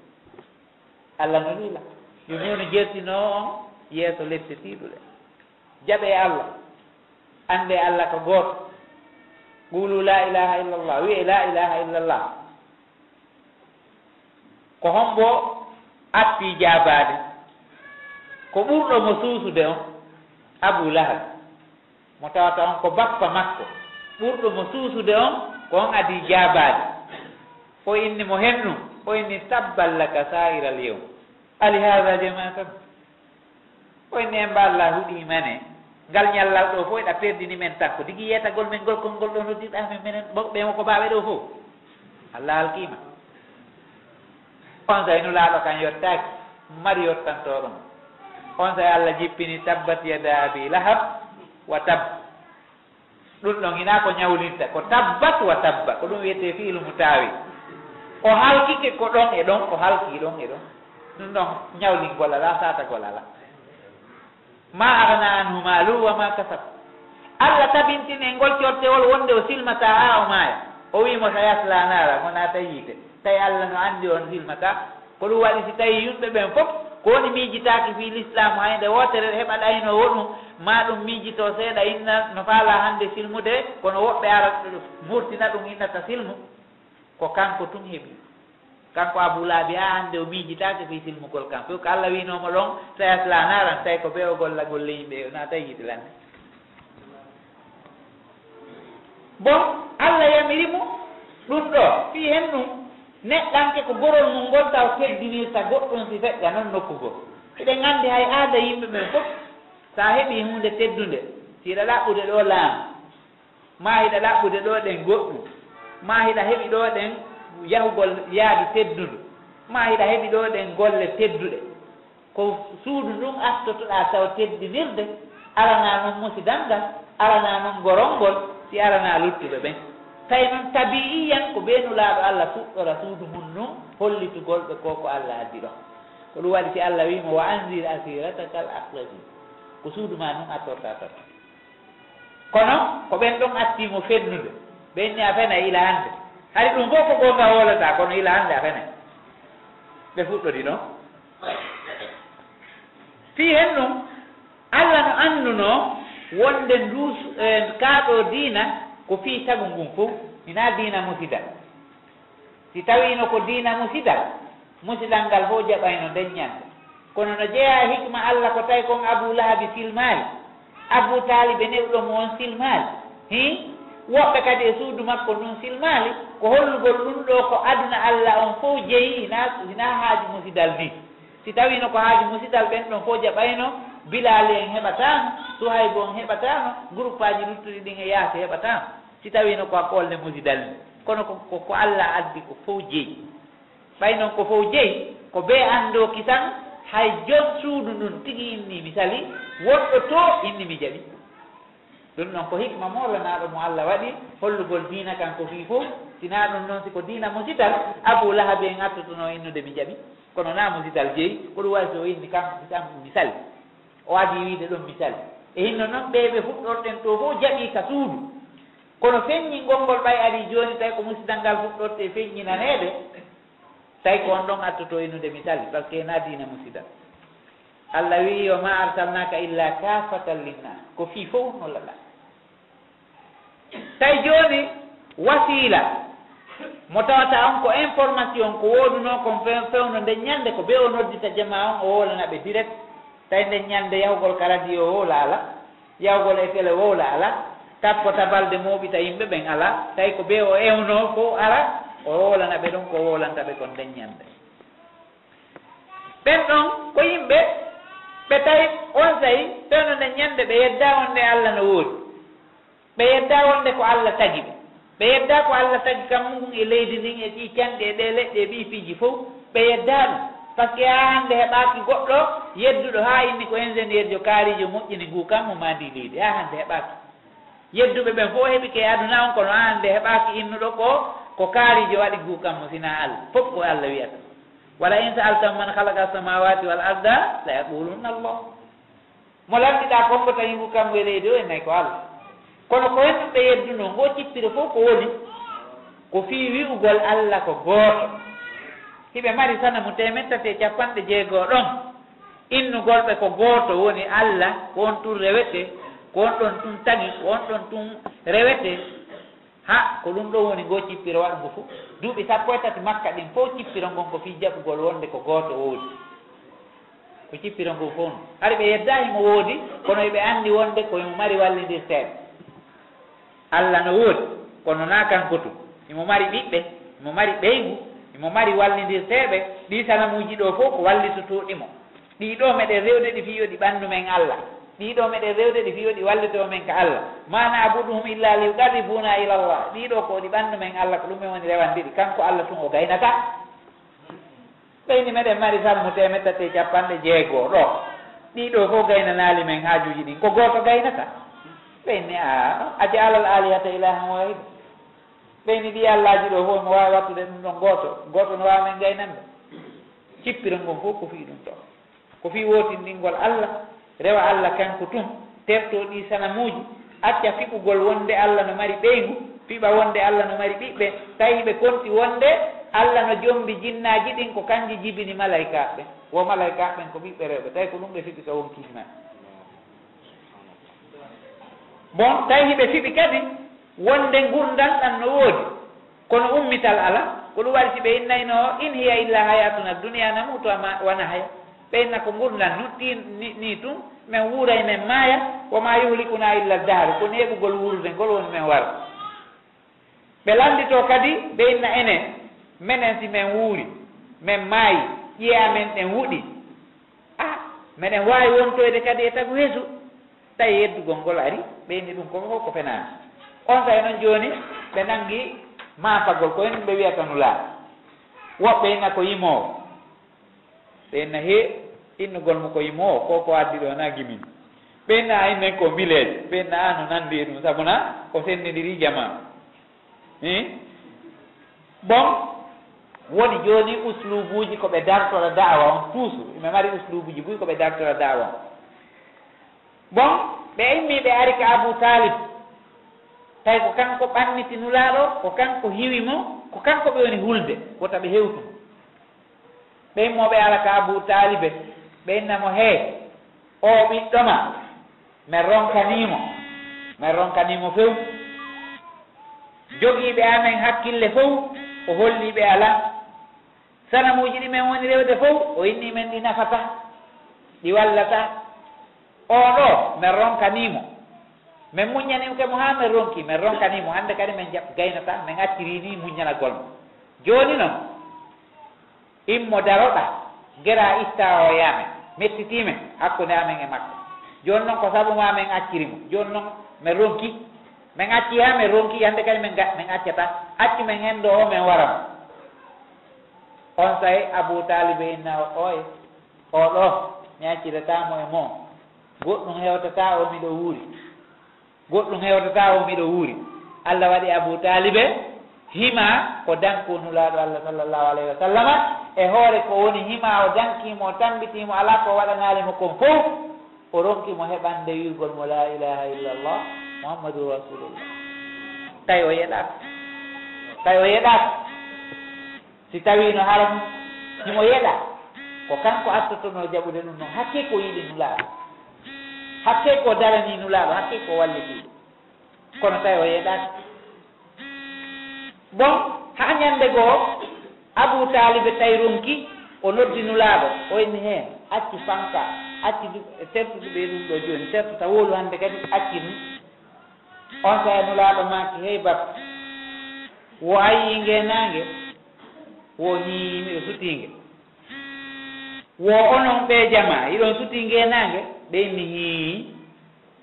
Alla nulii lan, yo mi woni jertinoowo on yeeso lepte tiiɗuɗe." Jaɓee Alla, anndee Alla ko gooto. Qulu la ilaha illallah, wi'ee la ilaha illallah. Ko hombo atti jaabaade? Ko ɓurɗo mo suusude on, Abu Lahab, mo tawata on ko bappa makko. Ɓurɗo mo suusude on, ko on adii jaabaade. O inni mo hennu, o inni, "Tabban laka sa'iral yawm. Alihaza jama'tana?" O inni, "En mba Alla huɗii mane. Ngal ñallal ɗoo fow eɗa perdini men tan. Ko digi yeetagol men ngol konngol ɗoo noddirɗaa men menen, bo-, ɓe mo ko baaɓe ɗoo fow. Alla halkii ma." Onsay Nulaaɗo kan yottaaki, mari yottantooɗo mo. Onsay Alla jippini, "Tabbat yada abi lahab wa tabb." Ɗum ɗon hinaa ko ñawlinta, ko tabbat wa tabba, ko ɗum wiyetee fiilu mu taawi. O halkike ko ɗon e ɗon, o halkii ɗon e ɗon. Ɗum ɗon ñawlingol alaa, saatagol alaa. Ma aghna anhu maluhu wa ma kasab. Alla tabintini e ngol cortewol wonde o silmataa haa o maaya. O wi'i mo, "Sayasla naara," mo naata yiite. Tawi Alla no anndi on silmataa. Ko ɗum waɗi, si tawii yimɓe ɓen fof ko woni miijitaaki fii lislaamu, hay nde wootere heɓa ɗaynoowo ɗum, maa ɗum miijitoo seeɗa, inna no faalaa hannde silmude, kono woɓɓe ara murtina ɗum innata silmu, ko kanko tun heɓi. Kanko Abu Lahabi, haa hannde o miijitaaki fii silmugol kan. Fof ko Alla wiinoo mo ɗon, "Sayasla naaran," tawi ko bee o golla golle yimɓe, o naata yiite lande. Bon, Alla yamiri mo ɗum ɗoo, fii hen ɗum, neɗɗanke ko gorol mum ngol taw teddinirta goɗɗum si feƴƴa non nokku goo. Hiɗen anndi hay aada yimɓe ɓen fof, so a heɓii huunde teddunde, Hiɗa ɗaɓɓude ɗoo laamu, maa hiɗa ɗaɓɓude ɗoo ɗen goɗɗum, maa hiɗa heɓi ɗoo ɗen yahugol yaadu teddundu, maa hiɗa heɓi ɗoo ɗen golle tedduɗe. Ko suudu ndun artotoɗaa taw teddinirde, aranaa non musidal ngal, aranaa non gorol ngol, si aranaa luttuɓe ɓen. Tawi non tabiiyan ko bee Nulaaɗo Alla fuɗɗora suudu mun ndun hollitugol ɓe ko ko Alla addi ɗon. Ko ɗum waɗi si Alla wi'i mo, "Wa anzir asiratakal aqrabin." Ko suudu maa ndun artortaa tan. Kono ko ɓen ɗon atti mo fennude. Ɓe inni a fenay ila hannde. Hari ɗum fof ko goonga hoolataa, kono ila hannde a fenay. Ɓe fuɗɗori ɗon. Fii hen ɗum, Alla no anndunoo wonde ndu su-, eh, kaa ɗoo diina ko fii tagu ngun fof, hinaa diina musidal. Si tawiino ko diina musidal, musidal ngal fof jaɓayno nden ñannde. Kono no jeyaa e hikma Alla ko tawi kon Abuu Lahabi silmaali, Abuu Taalibe ne'uɗo mo on silmaali. Hii, woɓɓe kadi e suudu makko ndun silmaali, ko hollugol ɗum ɗoo ko aduna Alla on fof jeyi, hinaa, hinaa haaju musidal nii. Si tawiino ko haaju musidal, ɓen ɗon fof jaɓayno, Bilaali en heɓataano, Suhaybu on heɓataano, guruppaaji luttuɗi ɗin e yaasi heɓataano. Si tawiino ko hakkunde musidal nii. Kono ko, ko, ko Alla addi ko fof jeyi. Ɓay non ko fof jeyi, ko bee anndooki tan, hay jom suudu ndun tigi inni mi salii, wonɗo too inni mi jaɓii. Ɗum non ko hikma moorlanaaɗo mo Alla waɗi, hollugol diina kan ko fii fof, si naa ɗum non si ko diina musidal, Abuu Lahabi en artotonoo innude mi jaɓii. Kono naa musidal jeyi, ko ɗum waɗi si o inni kam, kam mi salii. O adii wiide ɗum mi salii. E hinno non ɓee ɓe fuɗɗorɗen ɗoo fof jaɓii ka suudu. Kono feññingol ngol ɓay arii jooni tawi ko musidal ngal fuɗɗortee feññinaneede, tawi ko on ɗon artotoo innude mi salii, parce que naa diina musidal. Alla wi'i, "Wa ma arsalnaaka illa kaafatan linnaas." Ko fii fof no laɗa. Tawi jooni wasiila mo tawata on ko information ko woodunoo kon few-, fewndo nden ñannde ko bee o noddita jamaa on o wowlana ɓe direct. Tawi nden ñannde yahugol ka radio wowla ala, yahugol e télé wowla ala, tappota balde mooɓita yimɓe ɓen ala, tawi ko bee o ewnoo fow ara o wowlana ɓe ɗon ko wowlanta ɓe kon nden ñannde. Ɓen ɗon ko yimɓe ɓe tawi onsay fewndo nden ñannde ɓe yeddaa wonde Alla no woodi. Ɓe yeddaa wonde ko Alla tagi ɓe. Ɓe yeddaa ko Alla tagi kammu ngun e leydi ndin e ɗii canɗi e ɗee leɗɗe e ɗii piiji fow. Ɓe yeddaa ɗum. Parce que haa hannde heɓaaki goɗɗo yedduɗo haa inni ko ingénieur jo kaariijo moƴƴini nguu kammu maa ndii leydi. Haa hannde heɓaaki. Yedduɓe ɓen fow heɓike e aduna on, kono haa hannde heɓaaki innuɗo ko, ko kaariijo waɗi nguu kammu, sinaa Alla. Fof ko Alla wi'ata. "Wala in sa'altahum man khalaqa samawati wal arda la yaqulunna Allah." Mo lamndiɗaa kon ko tawi ngu kammu e leydi o, en nay ko Alla. Kono ko honɗum ɓe yeddunoo? Ngoo cippiro fof ko woni? Ko fii wi'ugol Alla ko gooto. Hiɓe mari sanamu teemeɗɗe tati e capanɗe jeego ɗon. Innugol ɓe ko gooto woni Alla, ko on tun rewetee, ko on ɗon tun tagi, ko on ɗon tun rewetee. Ha, ko ɗum ɗon woni ngoo cippiro waɗungo fof. Duuɓi sappo e tati Makka ɗin fof cippiro ngon ko fii jaɓugol wonde ko gooto woodi. Ko cippiro ngon fof non. Hari ɓe yeddaa himo woodi, kono hiɓe anndi wonde ko himo mari wallindirteeɓe. Alla no woodi, kono naa kanko tun. Himo mari ɓiɓɓe, himo mari ɓeyngu, himo mari wallindirteeɓe. Ɗii sanamuuji ɗoo fof ko wallitotooɗi mo. Ɗii ɗoo meɗen rewde ɗi fii yo ɗi ɓannu men Alla. Ɗii ɗoo meɗen rewde ɗi fii yo ɗi wallitoo men ka Alla. "Ma na'buduhum illa liyuqarribuna ila Allah." Ɗii ɗoo ko ɗi ɓannu men Alla, ko ɗum men woni rewande ɗi. Kanko Alla tun o gaynataa. Ɓeyni meɗen mari salmu teemeɗɗe tati e capanɗe jeego ɗoo. Ɗii ɗoo fof gaynanaali men haajuuji ɗin. Ko gooto gaynataa. Ɓeyni a, "Aja'ala al-alihata ilahan wahida." Ɓeyni ɗii allaaji ɗoo fof mo waawi wattude ɗum ɗon gooto. Gooto no waawi men gaynande. Cippiro ngon fof ko fii ɗum ɗoo. Ko fii wootindingol Alla, rewa Alla kanko tun, tertoo ɗii sanamuuji, acca fiɓugol wonde Alla no mari ɓeyngu, fiɓa wonde Alla no mari ɓiɓɓe, tawi hiɓe konti wonde Alla no jombi jinnaaji ɗin, ko kanji jibini malaykaaɓe ɓen. Wo malaykaaɓe ɓen ko ɓiɓɓe rewɓe, tawi ko ɗum ɓe fiɓi ka wonkiji maɓɓe. Bon, tawi hiɓe fiɓi kadi wonde ngurndan ɗan no woodi, kono ummital alaa. Ko ɗum waɗi si ɓe innayno, "In hiya illa hayatuna dunya namutu wa ma-, wa nahya." Ɓe inna ko ngurndan nun ɗin ni, ni tun, men wuuray men maaya, "wa ma yuhlikuna illa dahru." Ko neeɓugol wuurude ngol woni men wara. Ɓe lannditoo kadi, ɓe inna enen, menen si men wuuri, men maayi, ƴi'e amen ɗen wuɗi. Ah, meɗen waawi wontoyde kadi e tagu hesu. Tawi yeddugol ngol ari, ɓe inni ɗum ko fof ko fenaande. Onsay noon jooni ɓe nanngi maapagol, ko en ɓe wiyata Nulaaɗo. Woɓɓe inna ko yimoowo. Ɓe inna he innugol mo ko yimoowo, ko ko addi ɗo na gimini. Ɓe inna a innen ko mbileejo. Ɓe inna a no nanndi e ɗum, sabu na o senndindiri jamaa. Hi? Bon, woni jooni usluubuuji ko ɓe dartora da'awa on, toujours. Ɓe mari usluubuuji buy ko ɓe dartora da'awa on. Bon, ɓe immii ɓe ari ka Abu Taalib. Tawi ko kanko ɓanniti Nulaaɗo, ko kanko hiwi mo, ko kanko ɓe woni hulde, wota ɓe hewtu mo. Ɓe immoo ɓe ara ka Abu Taalibe, ɓe inna mo, hee, oo ɓiɗɗo ma, men ronkanii mo, men ronkanii mo few. Jogiiɓe amen hakkille fow, o hollii ɓe alaa. Sanamuuji ɗi men woni rewde fow, o inni men ɗi nafataa, ɗi wallataa. Oo ɗoo, men ronkanii mo. Men muññanii ke mo haa men ronki, men ronkanii mo. Hannde kadi men jaɓ-, gaynataa, men accirii nii muññanagol mo. Jooni non, immo daroɗaa, geraa ittaa oo e amen. Mettitii men, hakkunde amen e makko. Jooni non ko sabu maa men acciri mo. Jooni non men ronki. Men acci haa men ronki, hannde kadi men ga-, men accataa. Accu men henndo oo, men wara mo. Onsay Abu Taalibe inna, ooy, oo ɗoo, mi accitataa mo e moo. Goɗɗum hewtataa o miɗo wuuri. Goɗɗum hewtataa o miɗo wuuri. Allah waɗi Abu Taalibe hima ko danko Nulaaɗo Allah sallallahu alayhi wa sallama, e hoore ko woni hima o danki mo, o tambitii mo, alaa ko waɗanaali mo kon fow. O ronki mo heɓande wi'ugol mo laa ilaaha illallah, Muhammadun Rasulullah. Tawi o yeɗaaka. Tawi o yeɗaaka. Si tawii no hara himo yeɗaa, ko kanko attotonoo jaɓude ɗum non. Hakkee ko yiɗi Nulaaɗo. Hakkee ko daranii Nulaaɗo. Hakkee ko wallitii ɗum. Kono tawi o yeɗaaki. Bon, haa ñannde goo, Abu Taalibe tawi ronki, o noddi Nulaaɗo, o inni, hee, accu fanka, accu du-, tertude ɓe ɗum ɗoo jooni, tertu ta wowlu hannde kadi, acci ɗum. Onsay Nulaaɗo maaki, hey bab, wo a yii ngee naange? Wo hii, miɗo sutii nge. Wo onon ɓee jamaa, hiɗon sutii ngee naange? Ɓe inni hii.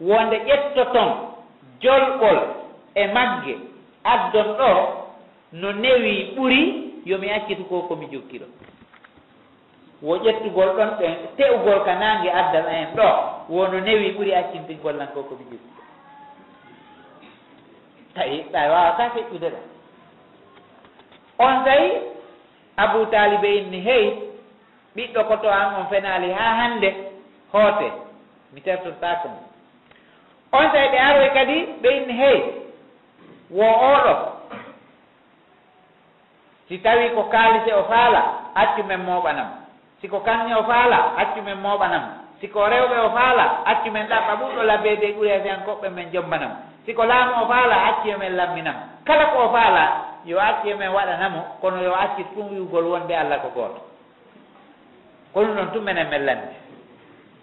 Wonde ƴettoton jolɓol e magge, addon ɗoo, no newii ɓuri yo mi accitu ko ko mi jokki ɗoo. Wo ƴettugol ɗon ɓen, te'ugol ka naange addan en ɗoo, wo no newii ɓuri accintingol lan ko ko mi jokki ɗoo. Tawi, tawi waawataa feƴƴude ɗon. Onsay Abu Taalibe inni, hey, ɓiɗɗo koto an on fenaali haa hannde, hoote, mi tertortaako mo. Onsay ɓe aroy kadi, ɓe inni, hey, wo oo ɗoo, si tawii ko kaalise o faala, accu men mooɓana mo. Si ko kaŋŋe o faala, accu men mooɓana mo. Si ko rewɓe o faala, accu men ɗaɓɓa ɓurɗo labbeede e Quraysiyankooɓe men jombana mo. Si ko laamu o faala, accu yo men lammina mo. Kala ko o faala, yo accu yo men waɗana mo, kono yo accu tun wi'ugol wonde Alla ko gooto. Ko ɗum ɗon tun menen men lanndi.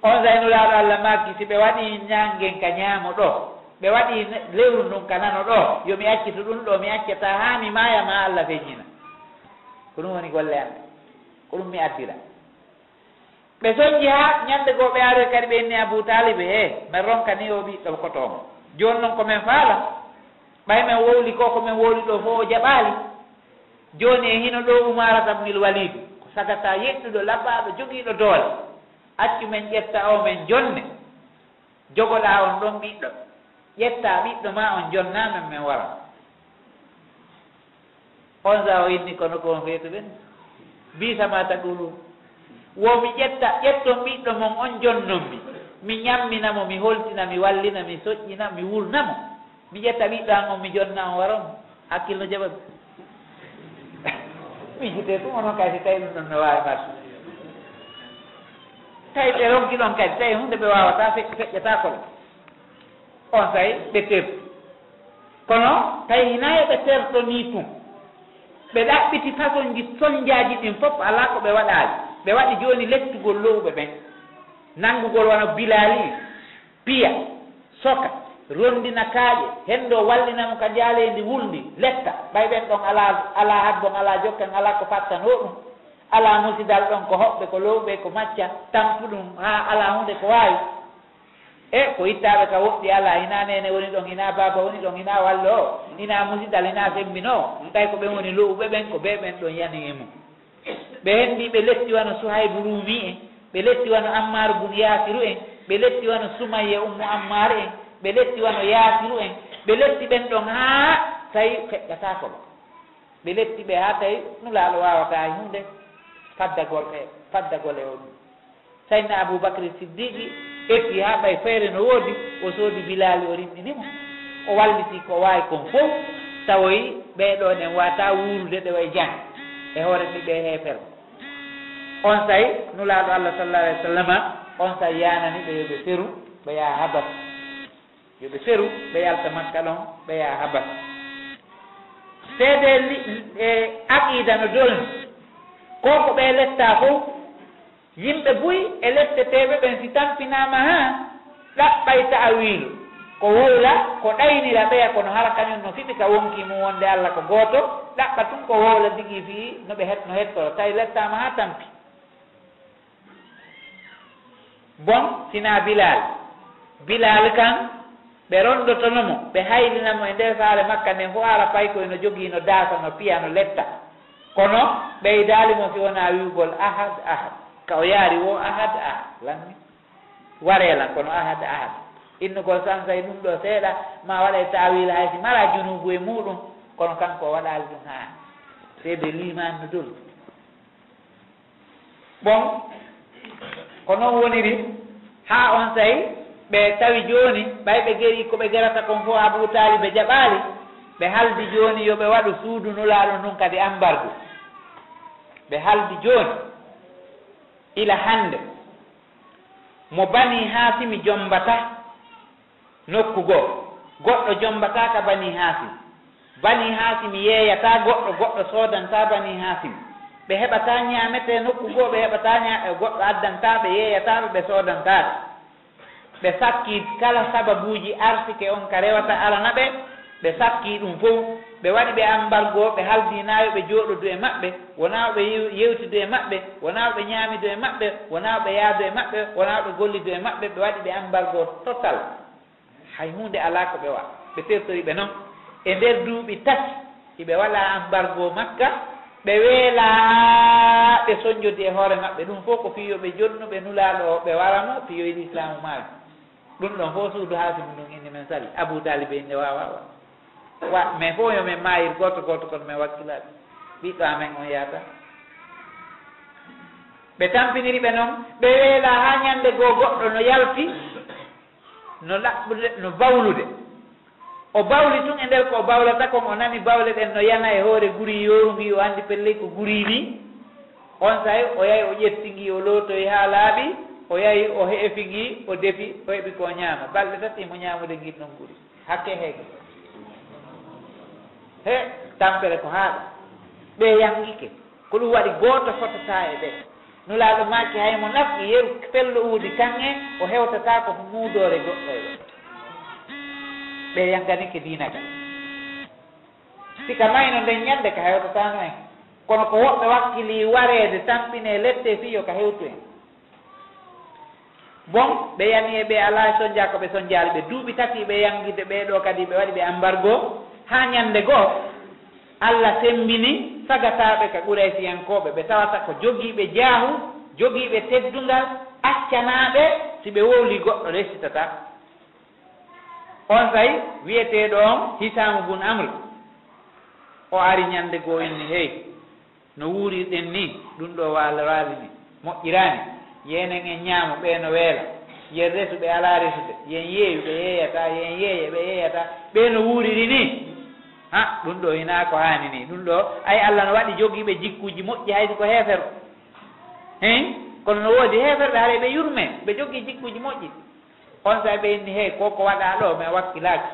Onsay Nulaaɗo Alla maaki, si ɓe waɗii ñaanngen ka ñaamo ɗoo, ɓe waɗii ne-, lewru ndun ka nano ɗoo, yo mi accitu ɗum ɗoo, mi accataa haa mi maaya maa Alla feññina. Ko ɗum woni golle an ɗen. Ko ɗum mi addira. Ɓe sonji haa ñannde goo ɓe aroy kadi ɓe inni Abu Taalibe, hee, men ronkanii oo ɓiɗɗo koto on. Jooni non ko men faala, ɓay men wowli ko, ko men wowli ɗoo fow o jaɓaali. Jooni e hino ɗoo Umaarata ibnil Waliid, ko sagata yeɗɗuɗo, labbaaɗo, jogiiɗo doole. Accu men ƴetta oo men jonne. Jogoɗaa on ɗon ɓiɗɗo. Ƴettaa ɓiɗɗo maa on jonnaa men, men wara. Onsay o inni, kono ko on feetuɓe? Biisa maa taquluun. Wo mi ƴetta, ƴetton ɓiɗɗo mon on jonnon mi. Mi ñammina mo, mi holtina, mi wallina, mi soƴƴina, mi wulna mo. Mi ƴetta ɓiɗɗo an on, mi jonna on, wara on. Hakkil no jaɓa mi. Miijitee ɗum, onon kay, si tawi ɗum ɗon no waawi marde. Tawi ɓe ronki ɗon kadi, tawi huunde ɓe waawataa fe-, feƴƴataa ko ɗum. Onsay ɓe terti. Kono tawi hinaa e ɓe tertonii tun. Ɓe ɗaɓɓiti fasonji sonjaaji ɗin fof, alaa ko ɓe waɗaali. Ɓe waɗi jooni lettugol lowɓe ɓen. Nanngugol wano bilaali, piya, soka, ronndina kaaƴe, henndo wallina mo ka njaaleendi wulndi, letta, ɓay ɓen ɗon alaa, alaa habbon, alaa jokkan, alaa ko fattanoo ɗum, alaa musidal ɗon, ko hoɓɓe, ko lowɓe, ko macca, tampu ɗum haa alaa huunde ko waawi. E ko ittaaɓe ka woɗɗi alaa, hinaa neene woni ɗon, hinaa baaba woni ɗon, hinaa wallo, hinaa musidal, hinaa semmbinoo. Tawi ko ɓen woni lo'uɓe ɓen, ko ɓe ɓen ɗon yani e mum. Ɓe henndii, ɓe letti wano Suhaybu Ruumi en, ɓe letti wano Ammaaru bun Yaasiru en, ɓe letti wano Sumayya Ummu Ammaar en, ɓe letti wano Yaasiru en, ɓe letti ɓen ɗon haa tawi feƴƴataako ɓe. Ɓe letti ɓe haa tawi Nulaaɗo waawataa hay huunde faddagol ɓe, faddagol e o ɗum. Sayyidina Abu Bakri Siddiqi etti haa ɓay feere no woodi, o soodi Bilaali, o rimɗini mo, o walliti ko waawi kon fow, tawoyi ɓee ɗoo ɗen waawataa wuurude ɗe way jang e hoore ɓiɓɓe heeferɓe. On say Nulaaɗo Allah sallallahu alayhi wa sallama, on say yaanani ɓe yo ɓe feru, ɓe yaha Habas. Yo ɓe feru, ɓe yalta Makka ɗon, ɓe yaha Habas. Seede li-, e aqiida no dolni, ko ko ɓe lettaa fow, yimɓe buy e letteteeɓe ɓen si tampinaama haa ɗaɓɓay ta'awiilu, ko wowla, ko ɗaynira ɓeya, kono hara kañum no fiɓi ka wonkii mum wonde Allah ko gooto, ɗaɓɓa tun ko wowla digi fii no ɓe het-, no hettora, tawi lettaama haa tampi. Bon, sinaa Bilaal. Bilaal kan, ɓe rondotono mo, ɓe haylina mo e nder saare Makka nden fof, hara pay ko ino jogii no daasa, no piya, no letta. Kono ɓeydaali mo si wonaa wi'ugol, "Ahad, ahad." Ka o yaari wo, "Ahad, ahad." Lanni. Waree lan, kono, "Ahad, ahad." Innugol sansay ɗum ɗo seeɗa, ma waɗa e taawil hay si mara junuubu e muuɗum, kono kanko o waɗaali ɗum haa. Seede liimaan no dolu. Bon, ko non woniri, haa on say ɓe tawi jooni, ɓay ɓe geri ko ɓe gerata kon fof, Abu Taalib ɓe jaɓaali, ɓe haldi jooni yo ɓe waɗu suudu Nulaaɗo ndun kadi ambargu. Ɓe haldi jooni, ila hannde, mo Banii Haasimi jommbata, nokku goo, goɗɗo jommbataa ka Banii Haasim. Banii Haasim yeeyataa goɗɗo, goɗɗo soodantaa Banii Haasim. Ɓe heɓataa ñaametee nokku goo, ɓe heɓataa ñaa-, goɗɗo addantaa ɓe, yeeyataa ɓe, ɓe soodantaa ɓe. Ɓe sakkii kala sababuuji arsike on ka rewata alana ɓe, ɓe sakkii ɗum fow. Ɓe waɗi ɓe ambargo, ɓe haldii naa yo ɓe jooɗodu e maɓɓe, wonaa yo ɓe yew-, yewtidu e maɓɓe, wonaa yo ɓe ñaamidu e maɓɓe, wonaa yo ɓe yaadu e maɓɓe, wonaa yo ɓe gollidu e maɓɓe, ɓe waɗi ɓe ambargo total. Hay huunde alaa ko ɓe wa-, ɓe tertori ɓe non. E nder duuɓi tati, hiɓe waɗa ambargo Makka, ɓe weelaa ɓe sonjodi e hoore maɓɓe. Ɗum fof ko fii yo ɓe jonnu ɓe Nulaaɗo o, ɓe wara mo, fii yo yiɗi Islaamu maayo. Ɗum ɗon fof suudu Haasimu ndun inni men sali. Abu Taalib inni waawaa wa. Wa, men fof yo men maayir gooto gooto, kono men wakkilaaɓe. Ɓiɗɗo amen on yaata. Ɓe tampiniri ɓe non, ɓe weelaa haa ñande goo goɗɗo no yalti, no laɓɓude, no bawlude. O bawli tun e nder ko o bawlata kon, o nani bawle ɗen no yana e hoore guri yooru ngi, o anndi pelley ko guri ni. On say o yahi o ƴetti ngi, o lootoyi haa laaɓi, o yahi o heefi ngi, o defi, o heɓi ko o ñaama. Balɗe tati mo ñaamude ngin non guri. Hakke heege. He, tampere ko haaɗa. Ɓe yangike. Ko ɗum waɗi gooto fotataa e ɓe. Nulaaɗo maaki hay mo nafqi yeru pello uudi kaŋŋe, o hewtataa ko muudoore goɗɗo e ɓe. Ɓe yanganike diina ka. Si ka mayno nden ñande ka hewtataano en. Kono ko woɓɓe wakkilii wareede tampinee lette fii yo ka hewtu en. Bon, ɓe yani e ɓe alaa sonjaa ko ɓe sonjaali ɓe. Duuɓi tati ɓe yangide ɓee ɗoo kadi ɓe waɗi ɓe ambargo. Haa ñande goo, Alla semmbini sagataaɓe ka Quraysiyankooɓe, ɓe tawata ko jogiiɓe jaahu, jogiiɓe teddungal, accanaaɓe si ɓe wowlii goɗɗo resitataa. On say, wi'eteeɗo on Hisaamu bun Amr, o ari ñande goo inni, hey, no wuurirɗen nii, ɗum ɗoo waala waali nii, moƴƴiraani. Yeenen en ñaamo, ɓee no weela. Yen resu, ɓe alaa resude. Yen yeeyu, ɓe yeeyataa. Yen yeeya, ɓe yeeyataa. Ɓee no wuuriri nii. Ha, ɗum ɗoo hinaa ko haani nii. Ɗum ɗoo, ay, Alla no waɗi jogiiɓe jikkuuji moƴƴi, hay si ko heeferɓe. Hein? Kono no woodi heeferɓe, haray ɓe yurmee, ɓe jogii jikkuuji moƴƴi. On say ɓe inni, hey, ko ko waɗaa ɗoo, men wakkilaaki.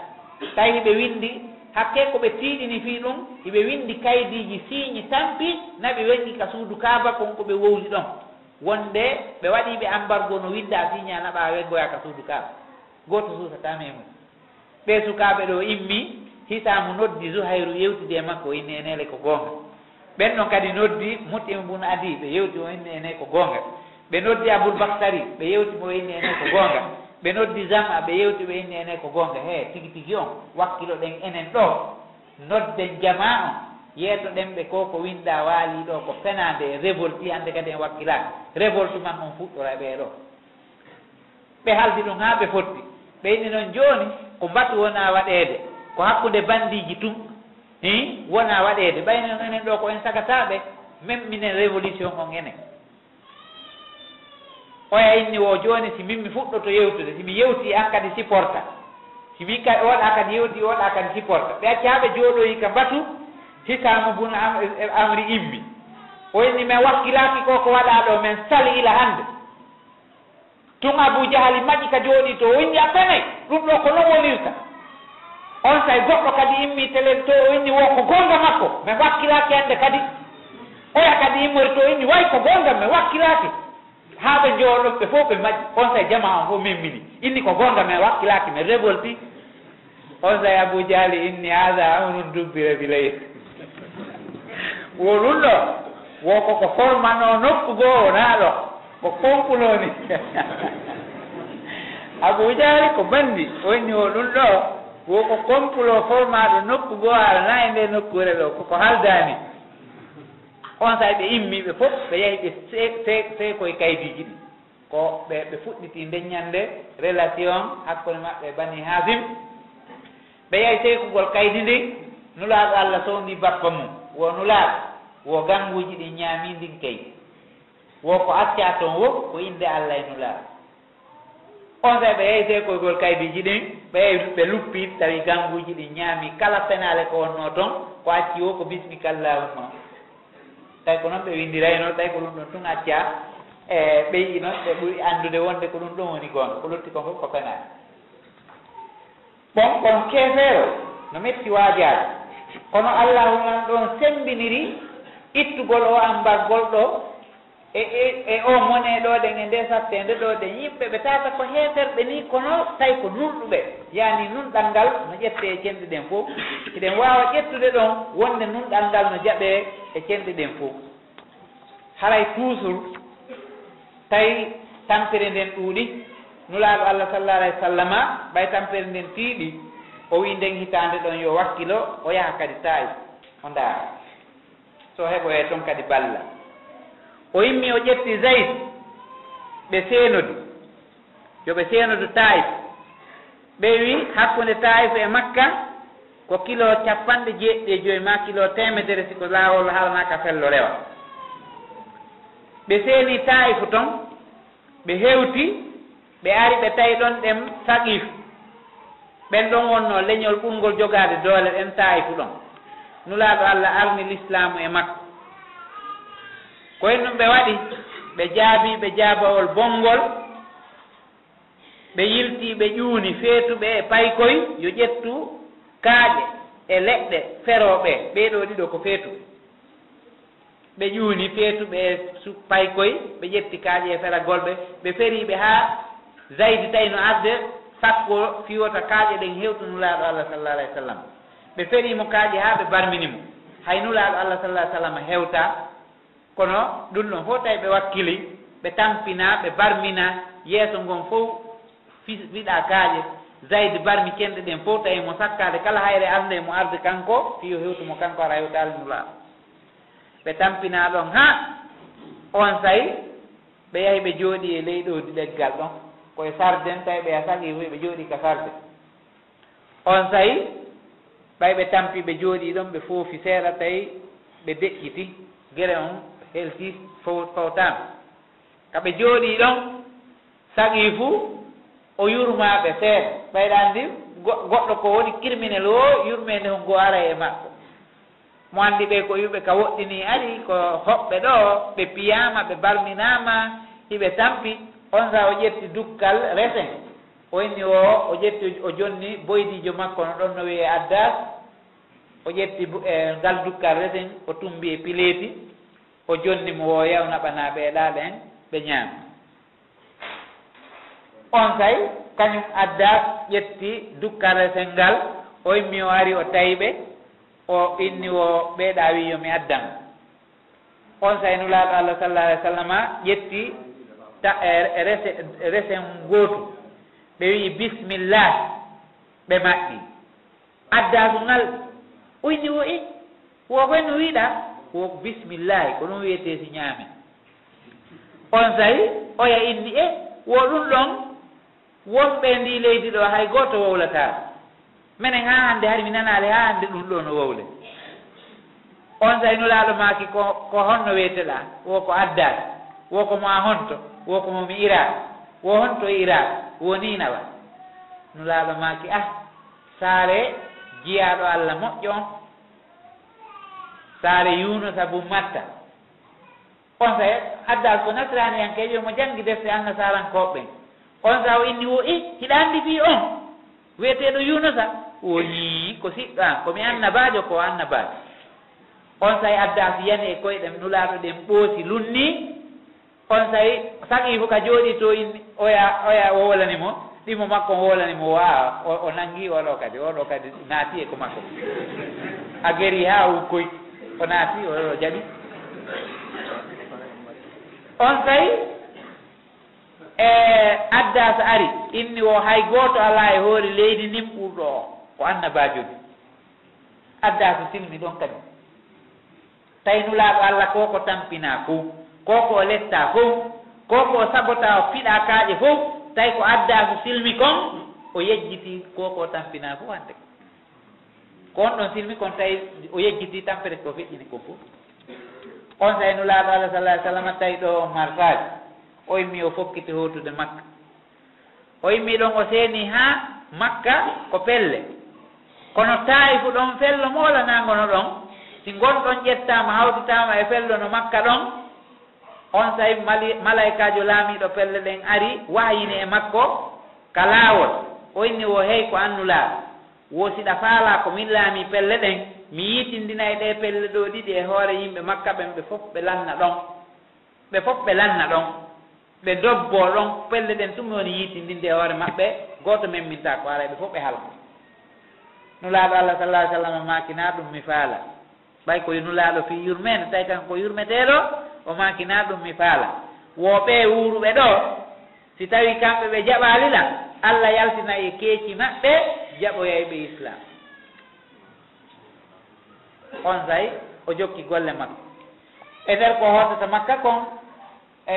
Tawi hiɓe winndi, hakkee ko ɓe tiiɗini fii ɗum, hiɓe winndi kaydiiji siiñi tampi, naɓi weñŋi ka suudu Kaaba, kon ko ɓe wowli ɗon. Wonde ɓe waɗii ɓe ambargo no winndaa siiñaa naɓaa weggoyaa ka suudu Kaaba. Gooto suusataa men mum. Ɓee sukaaɓe ɗoo immi, Hisaamu noddi Zuhayru yewtidi e makko, o inni enee le ko goonga. Ɓen ɗon kadi noddi Mut'im bun Adi, ɓe yewti, o inni enee ko goonga. Ɓe noddi Abul Bakhtari, ɓe yewti mo, o inni enee ko goonga. Ɓe noddi jama, ɓe yewti, ɓe inni, enen ko goonga, he, tigi tigi on, wakkiloɗen enen ɗoo, nodden jamaa on, yeetoɗen ɓe ko ko windaa waalii ɗoo, ko fenaande e révolte, hannde kadi en wakkilaaki. Révolte man on fuɗɗora e ɓee ɗoo. Ɓe haldi ɗum haa ɓe fotti. Ɓe inni noon jooni, ko mbatu wonaa waɗeede, ko hakkunde banndiiji tun, hii, wonaa waɗeede. Ɓay noon enen ɗoo ko en sagataaɓe, même minen révolution on enen. Oya inni wo jooni, si min mi fuɗɗoto yewtude, si mi yewti an kadi supporta. Si min kadi, oɗa kadi yewti, oɗa kadi supporta. Ɓe acca ɓe jooɗoyi ka mbatu, Hisaamu bun Am-, Amri immi. O inni men wakkilaaki ko ko waɗaa ɗoo, men sali ila hannde. Tun Abu Jahali maƴi ka jooɗii to, o inni a fenay, ɗum ɗoo ko non wonirta. Onsay goɗɗo kadi immi telen to, o inni wo ko goonga makko, men wakkilaaki hannde kadi. Oya kadi immori to, o inni way ko goonga, men wakkilaaki. Haa ɓe njooɗo, ɓe fof ɓe maƴi. Onsay jamaa on fof memmini. Inni ko goonga, men wakkilaaki, men révolti. Onsay Abu Jahali inni, "Haada amrun dubbira bi layl." Wo ɗum ɗoo, wo ko ko formanoo nokku goo wonaa ɗoo. Ko kompuloo ni. Abu Jahali ko banndi. O inni wo ɗum ɗoo, wo ko kompuloo formaaɗo nokku goo, haala naa e ndee nokkuure ɗoo. Ko ko haldaani. Onsay ɓe immi, ɓe fof, ɓe yahi, ɓe se-, se-, seekoy kaydiiji ɗin. Ko ɓe, ɓe fuɗɗiti nden ñannde relation hakkunde maɓɓe e Bani Haasim. Ɓe yahi seekugol kaydi ndin, Nulaaɗo Allah sowndi bappa mum, wo Nulaaɗo, wo gannguuji ɗin ñaami ndin kaydi. Wo ko accaa ton wo, ko innde Allah e Nulaaɗo. Onsay ɓe yahi seekoygol kaydiiji ɗin, ɓe yahi ɓe luppi, tawi gannguuji ɗin ñaami kala fenaale ko wonnoo ton, ko acci wo ko bismika Allahumma. Tawi ko non ɓe winndiraynoo, tawi ko ɗum ɗon tun accaa, e ɓe yi'i non, ɓe ɓuri anndude wonde ko ɗum ɗon woni goonga, ko lutti kon fof ko fenaande. Bon, kono keefeero no metti waajaade. Kono Allaahu nan ɗon semmbiniri ittugol o ambargol ɗoo, e, e, e o monee ɗoo ɗen, e ndee satteende ɗoo ɗen, yimɓe ɓe tawata ko heeferɓe nii, kono tawi ko nunɗuɓe. Yaani nunɗal ngal no ƴettee e cenɗe ɗen fof. Hiɗen waawa ƴettude ɗon wonde nunɗal ngal no jaɓee e cenɗe ɗen fof. Haray toujours, tawi tampere nden ɗuuɗi, Nulaaɗo Allah sallallahu alayhi wa sallama, ɓay tampere nden tiiɗi, o wi'i nden hitaande ɗon yo wakkilo, o yaha kadi Taayif, o ndaara. So heɓoyee ton kadi balla. O immi, o ƴetti Zayd, ɓe seenodi. Yo ɓe seenodu Taayif. Ɓe wi'i, hakkunde Taayif e Makka ko kilo capanɗe jeeɗiɗi e joy maa kilo teemedere, si ko laawol haalanaaka fello rewa. Ɓe seeni Taayif ton, ɓe hewti, ɓe ari, ɓe tawi ɗon ɗen Saqiif. Ɓen ɗon wonnoo leñol ɓurngol jogaade doole ɗen Taayifu ɗon. Nulaaɗo Alla arni lislaamu e makko. Ko en ɗum ɓe waɗi, ɓe jaabii ɓe jaabawol bonngol, ɓe yiltii, ɓe ƴuuni feetuɓe e paykoy yo ƴettu kaaƴe e leɗɗe feroo ɓe, ɓee ɗoo ɗiɗo ko feetuɓe. Ɓe ƴuuni feetuɓe e su-, paykoy, ɓe ƴetti kaaƴe e feragol ɓe, ɓe ferii ɓe haa Zaydi tawi no arde sakko fii wota kaaƴe ɗen hewtu Nulaaɗo Alla sallallaahu alayhi wa sallam. Ɓe ferii mo kaaƴe haa ɓe barmini mo. Hay Nulaaɗo Alla sallallaahu alayhi wa sallam hewtaa, kono ɗum ɗon fof tawi ɓe wakkili, ɓe tampinaa, ɓe barminaa, yeeso ngon fof fi-, fiɗaa kaaƴe. Zaydi barmi cenɗe ɗen fof, tawi mo sakkaade kala hayre, arde mo arde kanko, fii yo hewtu mo kanko, hara hewtaali Nulaaɗo. Ɓe tampinaa ɗon haa onsay ɓe yahi ɓe jooɗii e ley ɗowdi leggal ɗon. Ko e sarden, tawi ɓe yaha Saqiifu, ɓe jooɗii ka sarde. Onsay ɓay ɓe tampi, ɓe jooɗii ɗon, ɓe foofi seeɗa, tawi ɓe deƴƴiti, gere on heltii, fow-, fawtaama. Ka ɓe jooɗii ɗon, Saqiifu, o yurmaa ɓe seeɗa. Ɓayɗa anndi go-, goɗɗo ko woni criminel o, yurmeende hon goo aray e makko. Mo anndi ɓe ko iwɓe ka woɗɗinii ari, ko hoɓɓe ɗoo, ɓe piyaama, ɓe barminaama, hiɓe tampi. Onsay o ƴetti dukkal resen. O inni o, o ƴetti, o jonni boydiijo makko no ɗon no wi'ee Addaas. O ƴetti bu-, e, ngal dukkal resen, o tummbi e pileeti. O jonni mo o yawna ɓanaa ɓee ɗaa ɓen, ɓe ñaami. Onsay, kañum Addaas ƴetti dukkal resen ngal, o immi o ari o tawi ɓe, o inni o ɓee ɗaa wi'i yo mi addan. Onsay Nulaaɗo Alla sallallaahu alayhi wa sallama ƴetti ta-, e, e rese-, resen ngootu, Ɓe wi'i, "Bismillaahi." Ɓe maɓɓi. Addaasu ngal, o inni, o, "E, wo koy no wi'uɗaa?" Wo, "Bismillaahi, ko ɗum wi'etee si ñaamen." Onsay oya inni, "E, wo ɗum ɗon, wonɓe ndii leydi ɗoo hay gooto wowlataa. Menen haa hannde hari mi nanaali haa hannde ɗum ɗoo no wowle." Onsay Nulaaɗo maaki, "Ko, ko honno wi'eteɗaa?" Wo, "Ko Addaas." Wo, "Ko mo a honto?" Wo, "Ko mo mi Iraak." Wo, "Honto Iraak?" Wo, "Niinawa." Nulaaɗo maaki, "Ah, saare jiyaaɗo Alla moƴƴo on, saare Yuunusa bun Matta." Onsay Addaas ko nasiraaniyankeejo, mo janngi defte annasarankooɓe ɓen. Onsay o inni, wo, "E, hiɗa anndi fii on wi'eteeɗo Yuunusa?" Wo, "Yii, ko siɗɗo an, ko mi annabaajo, ko o annabaajo." Onsay Addaas yani e koyɗe Nulaaɗo ɗen, ɓoosi, lunnii. Onsay Saqiifu ka jooɗii to, inni, oya, oya, o wolani mo, ɗimo makko o wolani mo, wa, o, o nangi o ɗo kadi, o ɗo kadi naati e ko makko. A geri haa ukkoy, o naati, o ɗo jaɓi. Onsay, e, Addaas ari, inni, wo hay gooto alaa e hoore leydi ndin ɓurɗo o, ko annabaajo ni. Addaasu silmi ɗon kadi. Tawi Nulaaɗo Alla ko ko tampinaa fow, ko ko o lettaa fow, ko ko o sabotaa, o fiɗaa kaaƴe fow, tawi ko Addaasu silmi kon, o yejjitii ko ko tampinaa fow hannde. Ko on ɗon silmi kon, tawi o yejjitii tampere ko feƴƴini kon fow. Onsay Nulaaɗo Alla sallallaahu alayhi wa sallam tawi ɗo on marsaali, o immi o fokkiti hootude Makka. O immii ɗon, o seenii haa Makka ko pelle. Kono Taa'ifu ɗon, fello moolanaango no ɗon, si ngon ɗon ƴettaama, hawtitaama e fello no Makka ɗon, onsay mali-, malaykaajo laamiiɗo pelle ɗen ari, wahayini e makko ka laawol. O inni, wo, hey, ko an Nulaaɗo, wo si ɗa faalaa ko min laamii pelle ɗen, mi yiitindinay ɗee pelle ɗoo ɗiɗi e hoore yimɓe Makka ɓen, ɓe fof ɓe lanna ɗon. Ɓe fof ɓe lanna ɗon, ɓe dobboo ɗon, pelle ɗen tun mi woni yiitindinde e hoore maɓɓe, gooto memmintaa ko haray, ɓe fof ɓe halka. Nulaaɗo Alla sallallaahu alayhi wa sallam maaki, naa ɗum mi faala. Ɓay ko Nulaaɗo fii yurmeende, tawi kanko ko yurmeteeɗo, o maaki, naa ɗum mi faala. Wo ɓee wuuruɓe ɗoo, si tawii kamɓe ɓe jaɓaali lan, Alla yaltinay e keeci maɓɓe, jaɓoyay ɓe Islaam. Onsay o jokki golle makko. E nder ko hootata Makka kon, e,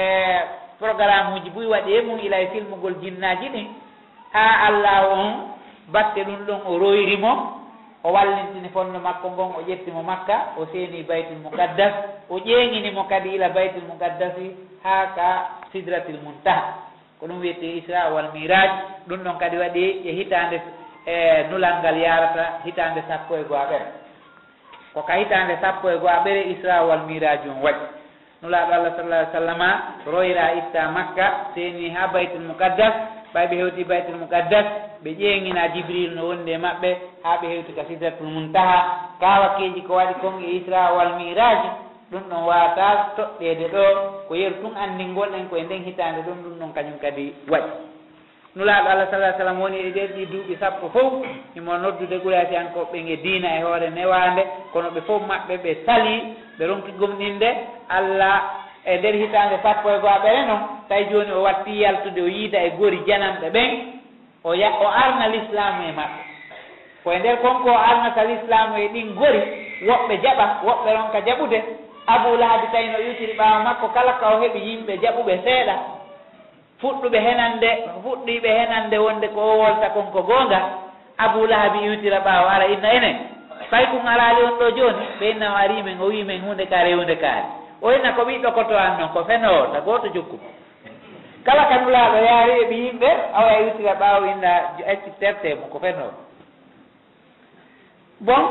programuuji buy waɗi e mum, ila e filmugol jinnaaji ɗin, haa Allaahu on batte ɗum ɗon o royri mo, o wallintini fonno makko ngon, o ƴetti mo Makka, o seeni Baytul Muqaddas, o ƴeeŋini mo kadi ila Baytul Muqaddasi haa ka Sidratil Muntaha. Ko ɗum wiyetee Isra wal Miiraaj. Ɗum ɗon kadi waɗi e hitaande, e, nulal ngal yaarata hitaande sappo e go'aɓere. Ko ka hitaande sappo e go'aɓere Isra wal Miiraaj on waɗi. Nulaaɗo Alla sallallaahu alayhi wa sallama royraa, ittaa Makka, seenii haa Baytul Muqaddas. Ɓay ɓe hewtii Baytul Muqaddas, ɓe ƴeeŋinaa Jibriil no wondi e maɓɓe, haa ɓe hewti ka Sidratul Muntaha. Kaawakeeji ko waɗi kon e Isra wal Miiraaj, ɗum ɗon waawataa toɗɗeede ɗoo, ko yeru tun anndingol en ko e nden hitaande ɗon ɗum ɗon kañum kadi waɗi. Nulaaɗo Alla sallallaahu alayhi wa sallam woni e nder ɗii duuɓi sappo fow, himo noddude Quraysiyankooɓe ɓen e diina e hoore newaande, kono ɓe fow maɓɓe ɓe salii, ɓe ronki gomɗinde Alla e nder hitaande sappo e go'aɓere non, tawi jooni o watti yaltude o yiida e gori jananɓe ɓen, o ya-, o arna lislaamu e maɓɓe. Ko e nder kon ko o arnata lislaamu e ɗin gori, woɓɓe jaɓa, woɓɓe ronka jaɓude. Abuu Lahabi tawi no iwtiri ɓaawo makko, kala ka o heɓi yimɓe jaɓuɓe seeɗa, fuɗɗuɓe henande, fuɗɗiiɓe henande wonde ko o wolta kon ko goonga, Abuu Lahabi iwtira ɓaawo, ara inna enen, ɓay kun araali on ɗoo jooni? Ɓe inna o arii men, o wi'i men huunde kaari, huunde kaari. O inna ko ɓiɗɗo koto an non, ko fenoowo, ta gooto jokku mo. Kala ka Nulaaɗo yaari e ɓe yimɓe, a waya iwtira ɓaawo inna acci terte mo, ko fenoowo. Bon,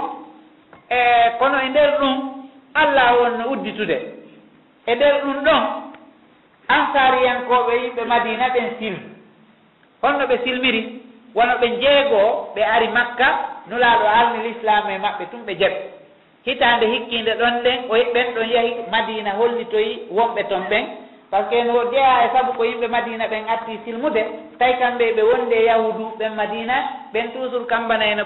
e, kono e nder ɗum, Alla on no udditude. E nder ɗum ɗon, Ansaariyankooɓe yimɓe Madiina ɓen silmi. Honno ɓe silmiri? Wano ɓe njeegoo, ɓe ari Makka, Nulaaɗo arni lislaamu e maɓɓe, tun ɓe jaɓi. Hitaande hikkiinde ɗon nden, o, ɓen ɗon yahi Madiina, hollitoyi wonɓe ton ɓen. Parce que no jeyaa e sabu ko yimɓe Madiina ɓen arti silmude, tawi kamɓe ɓe wondi e Yahuudu ɓen Madiina, ɓen toujours kambanayno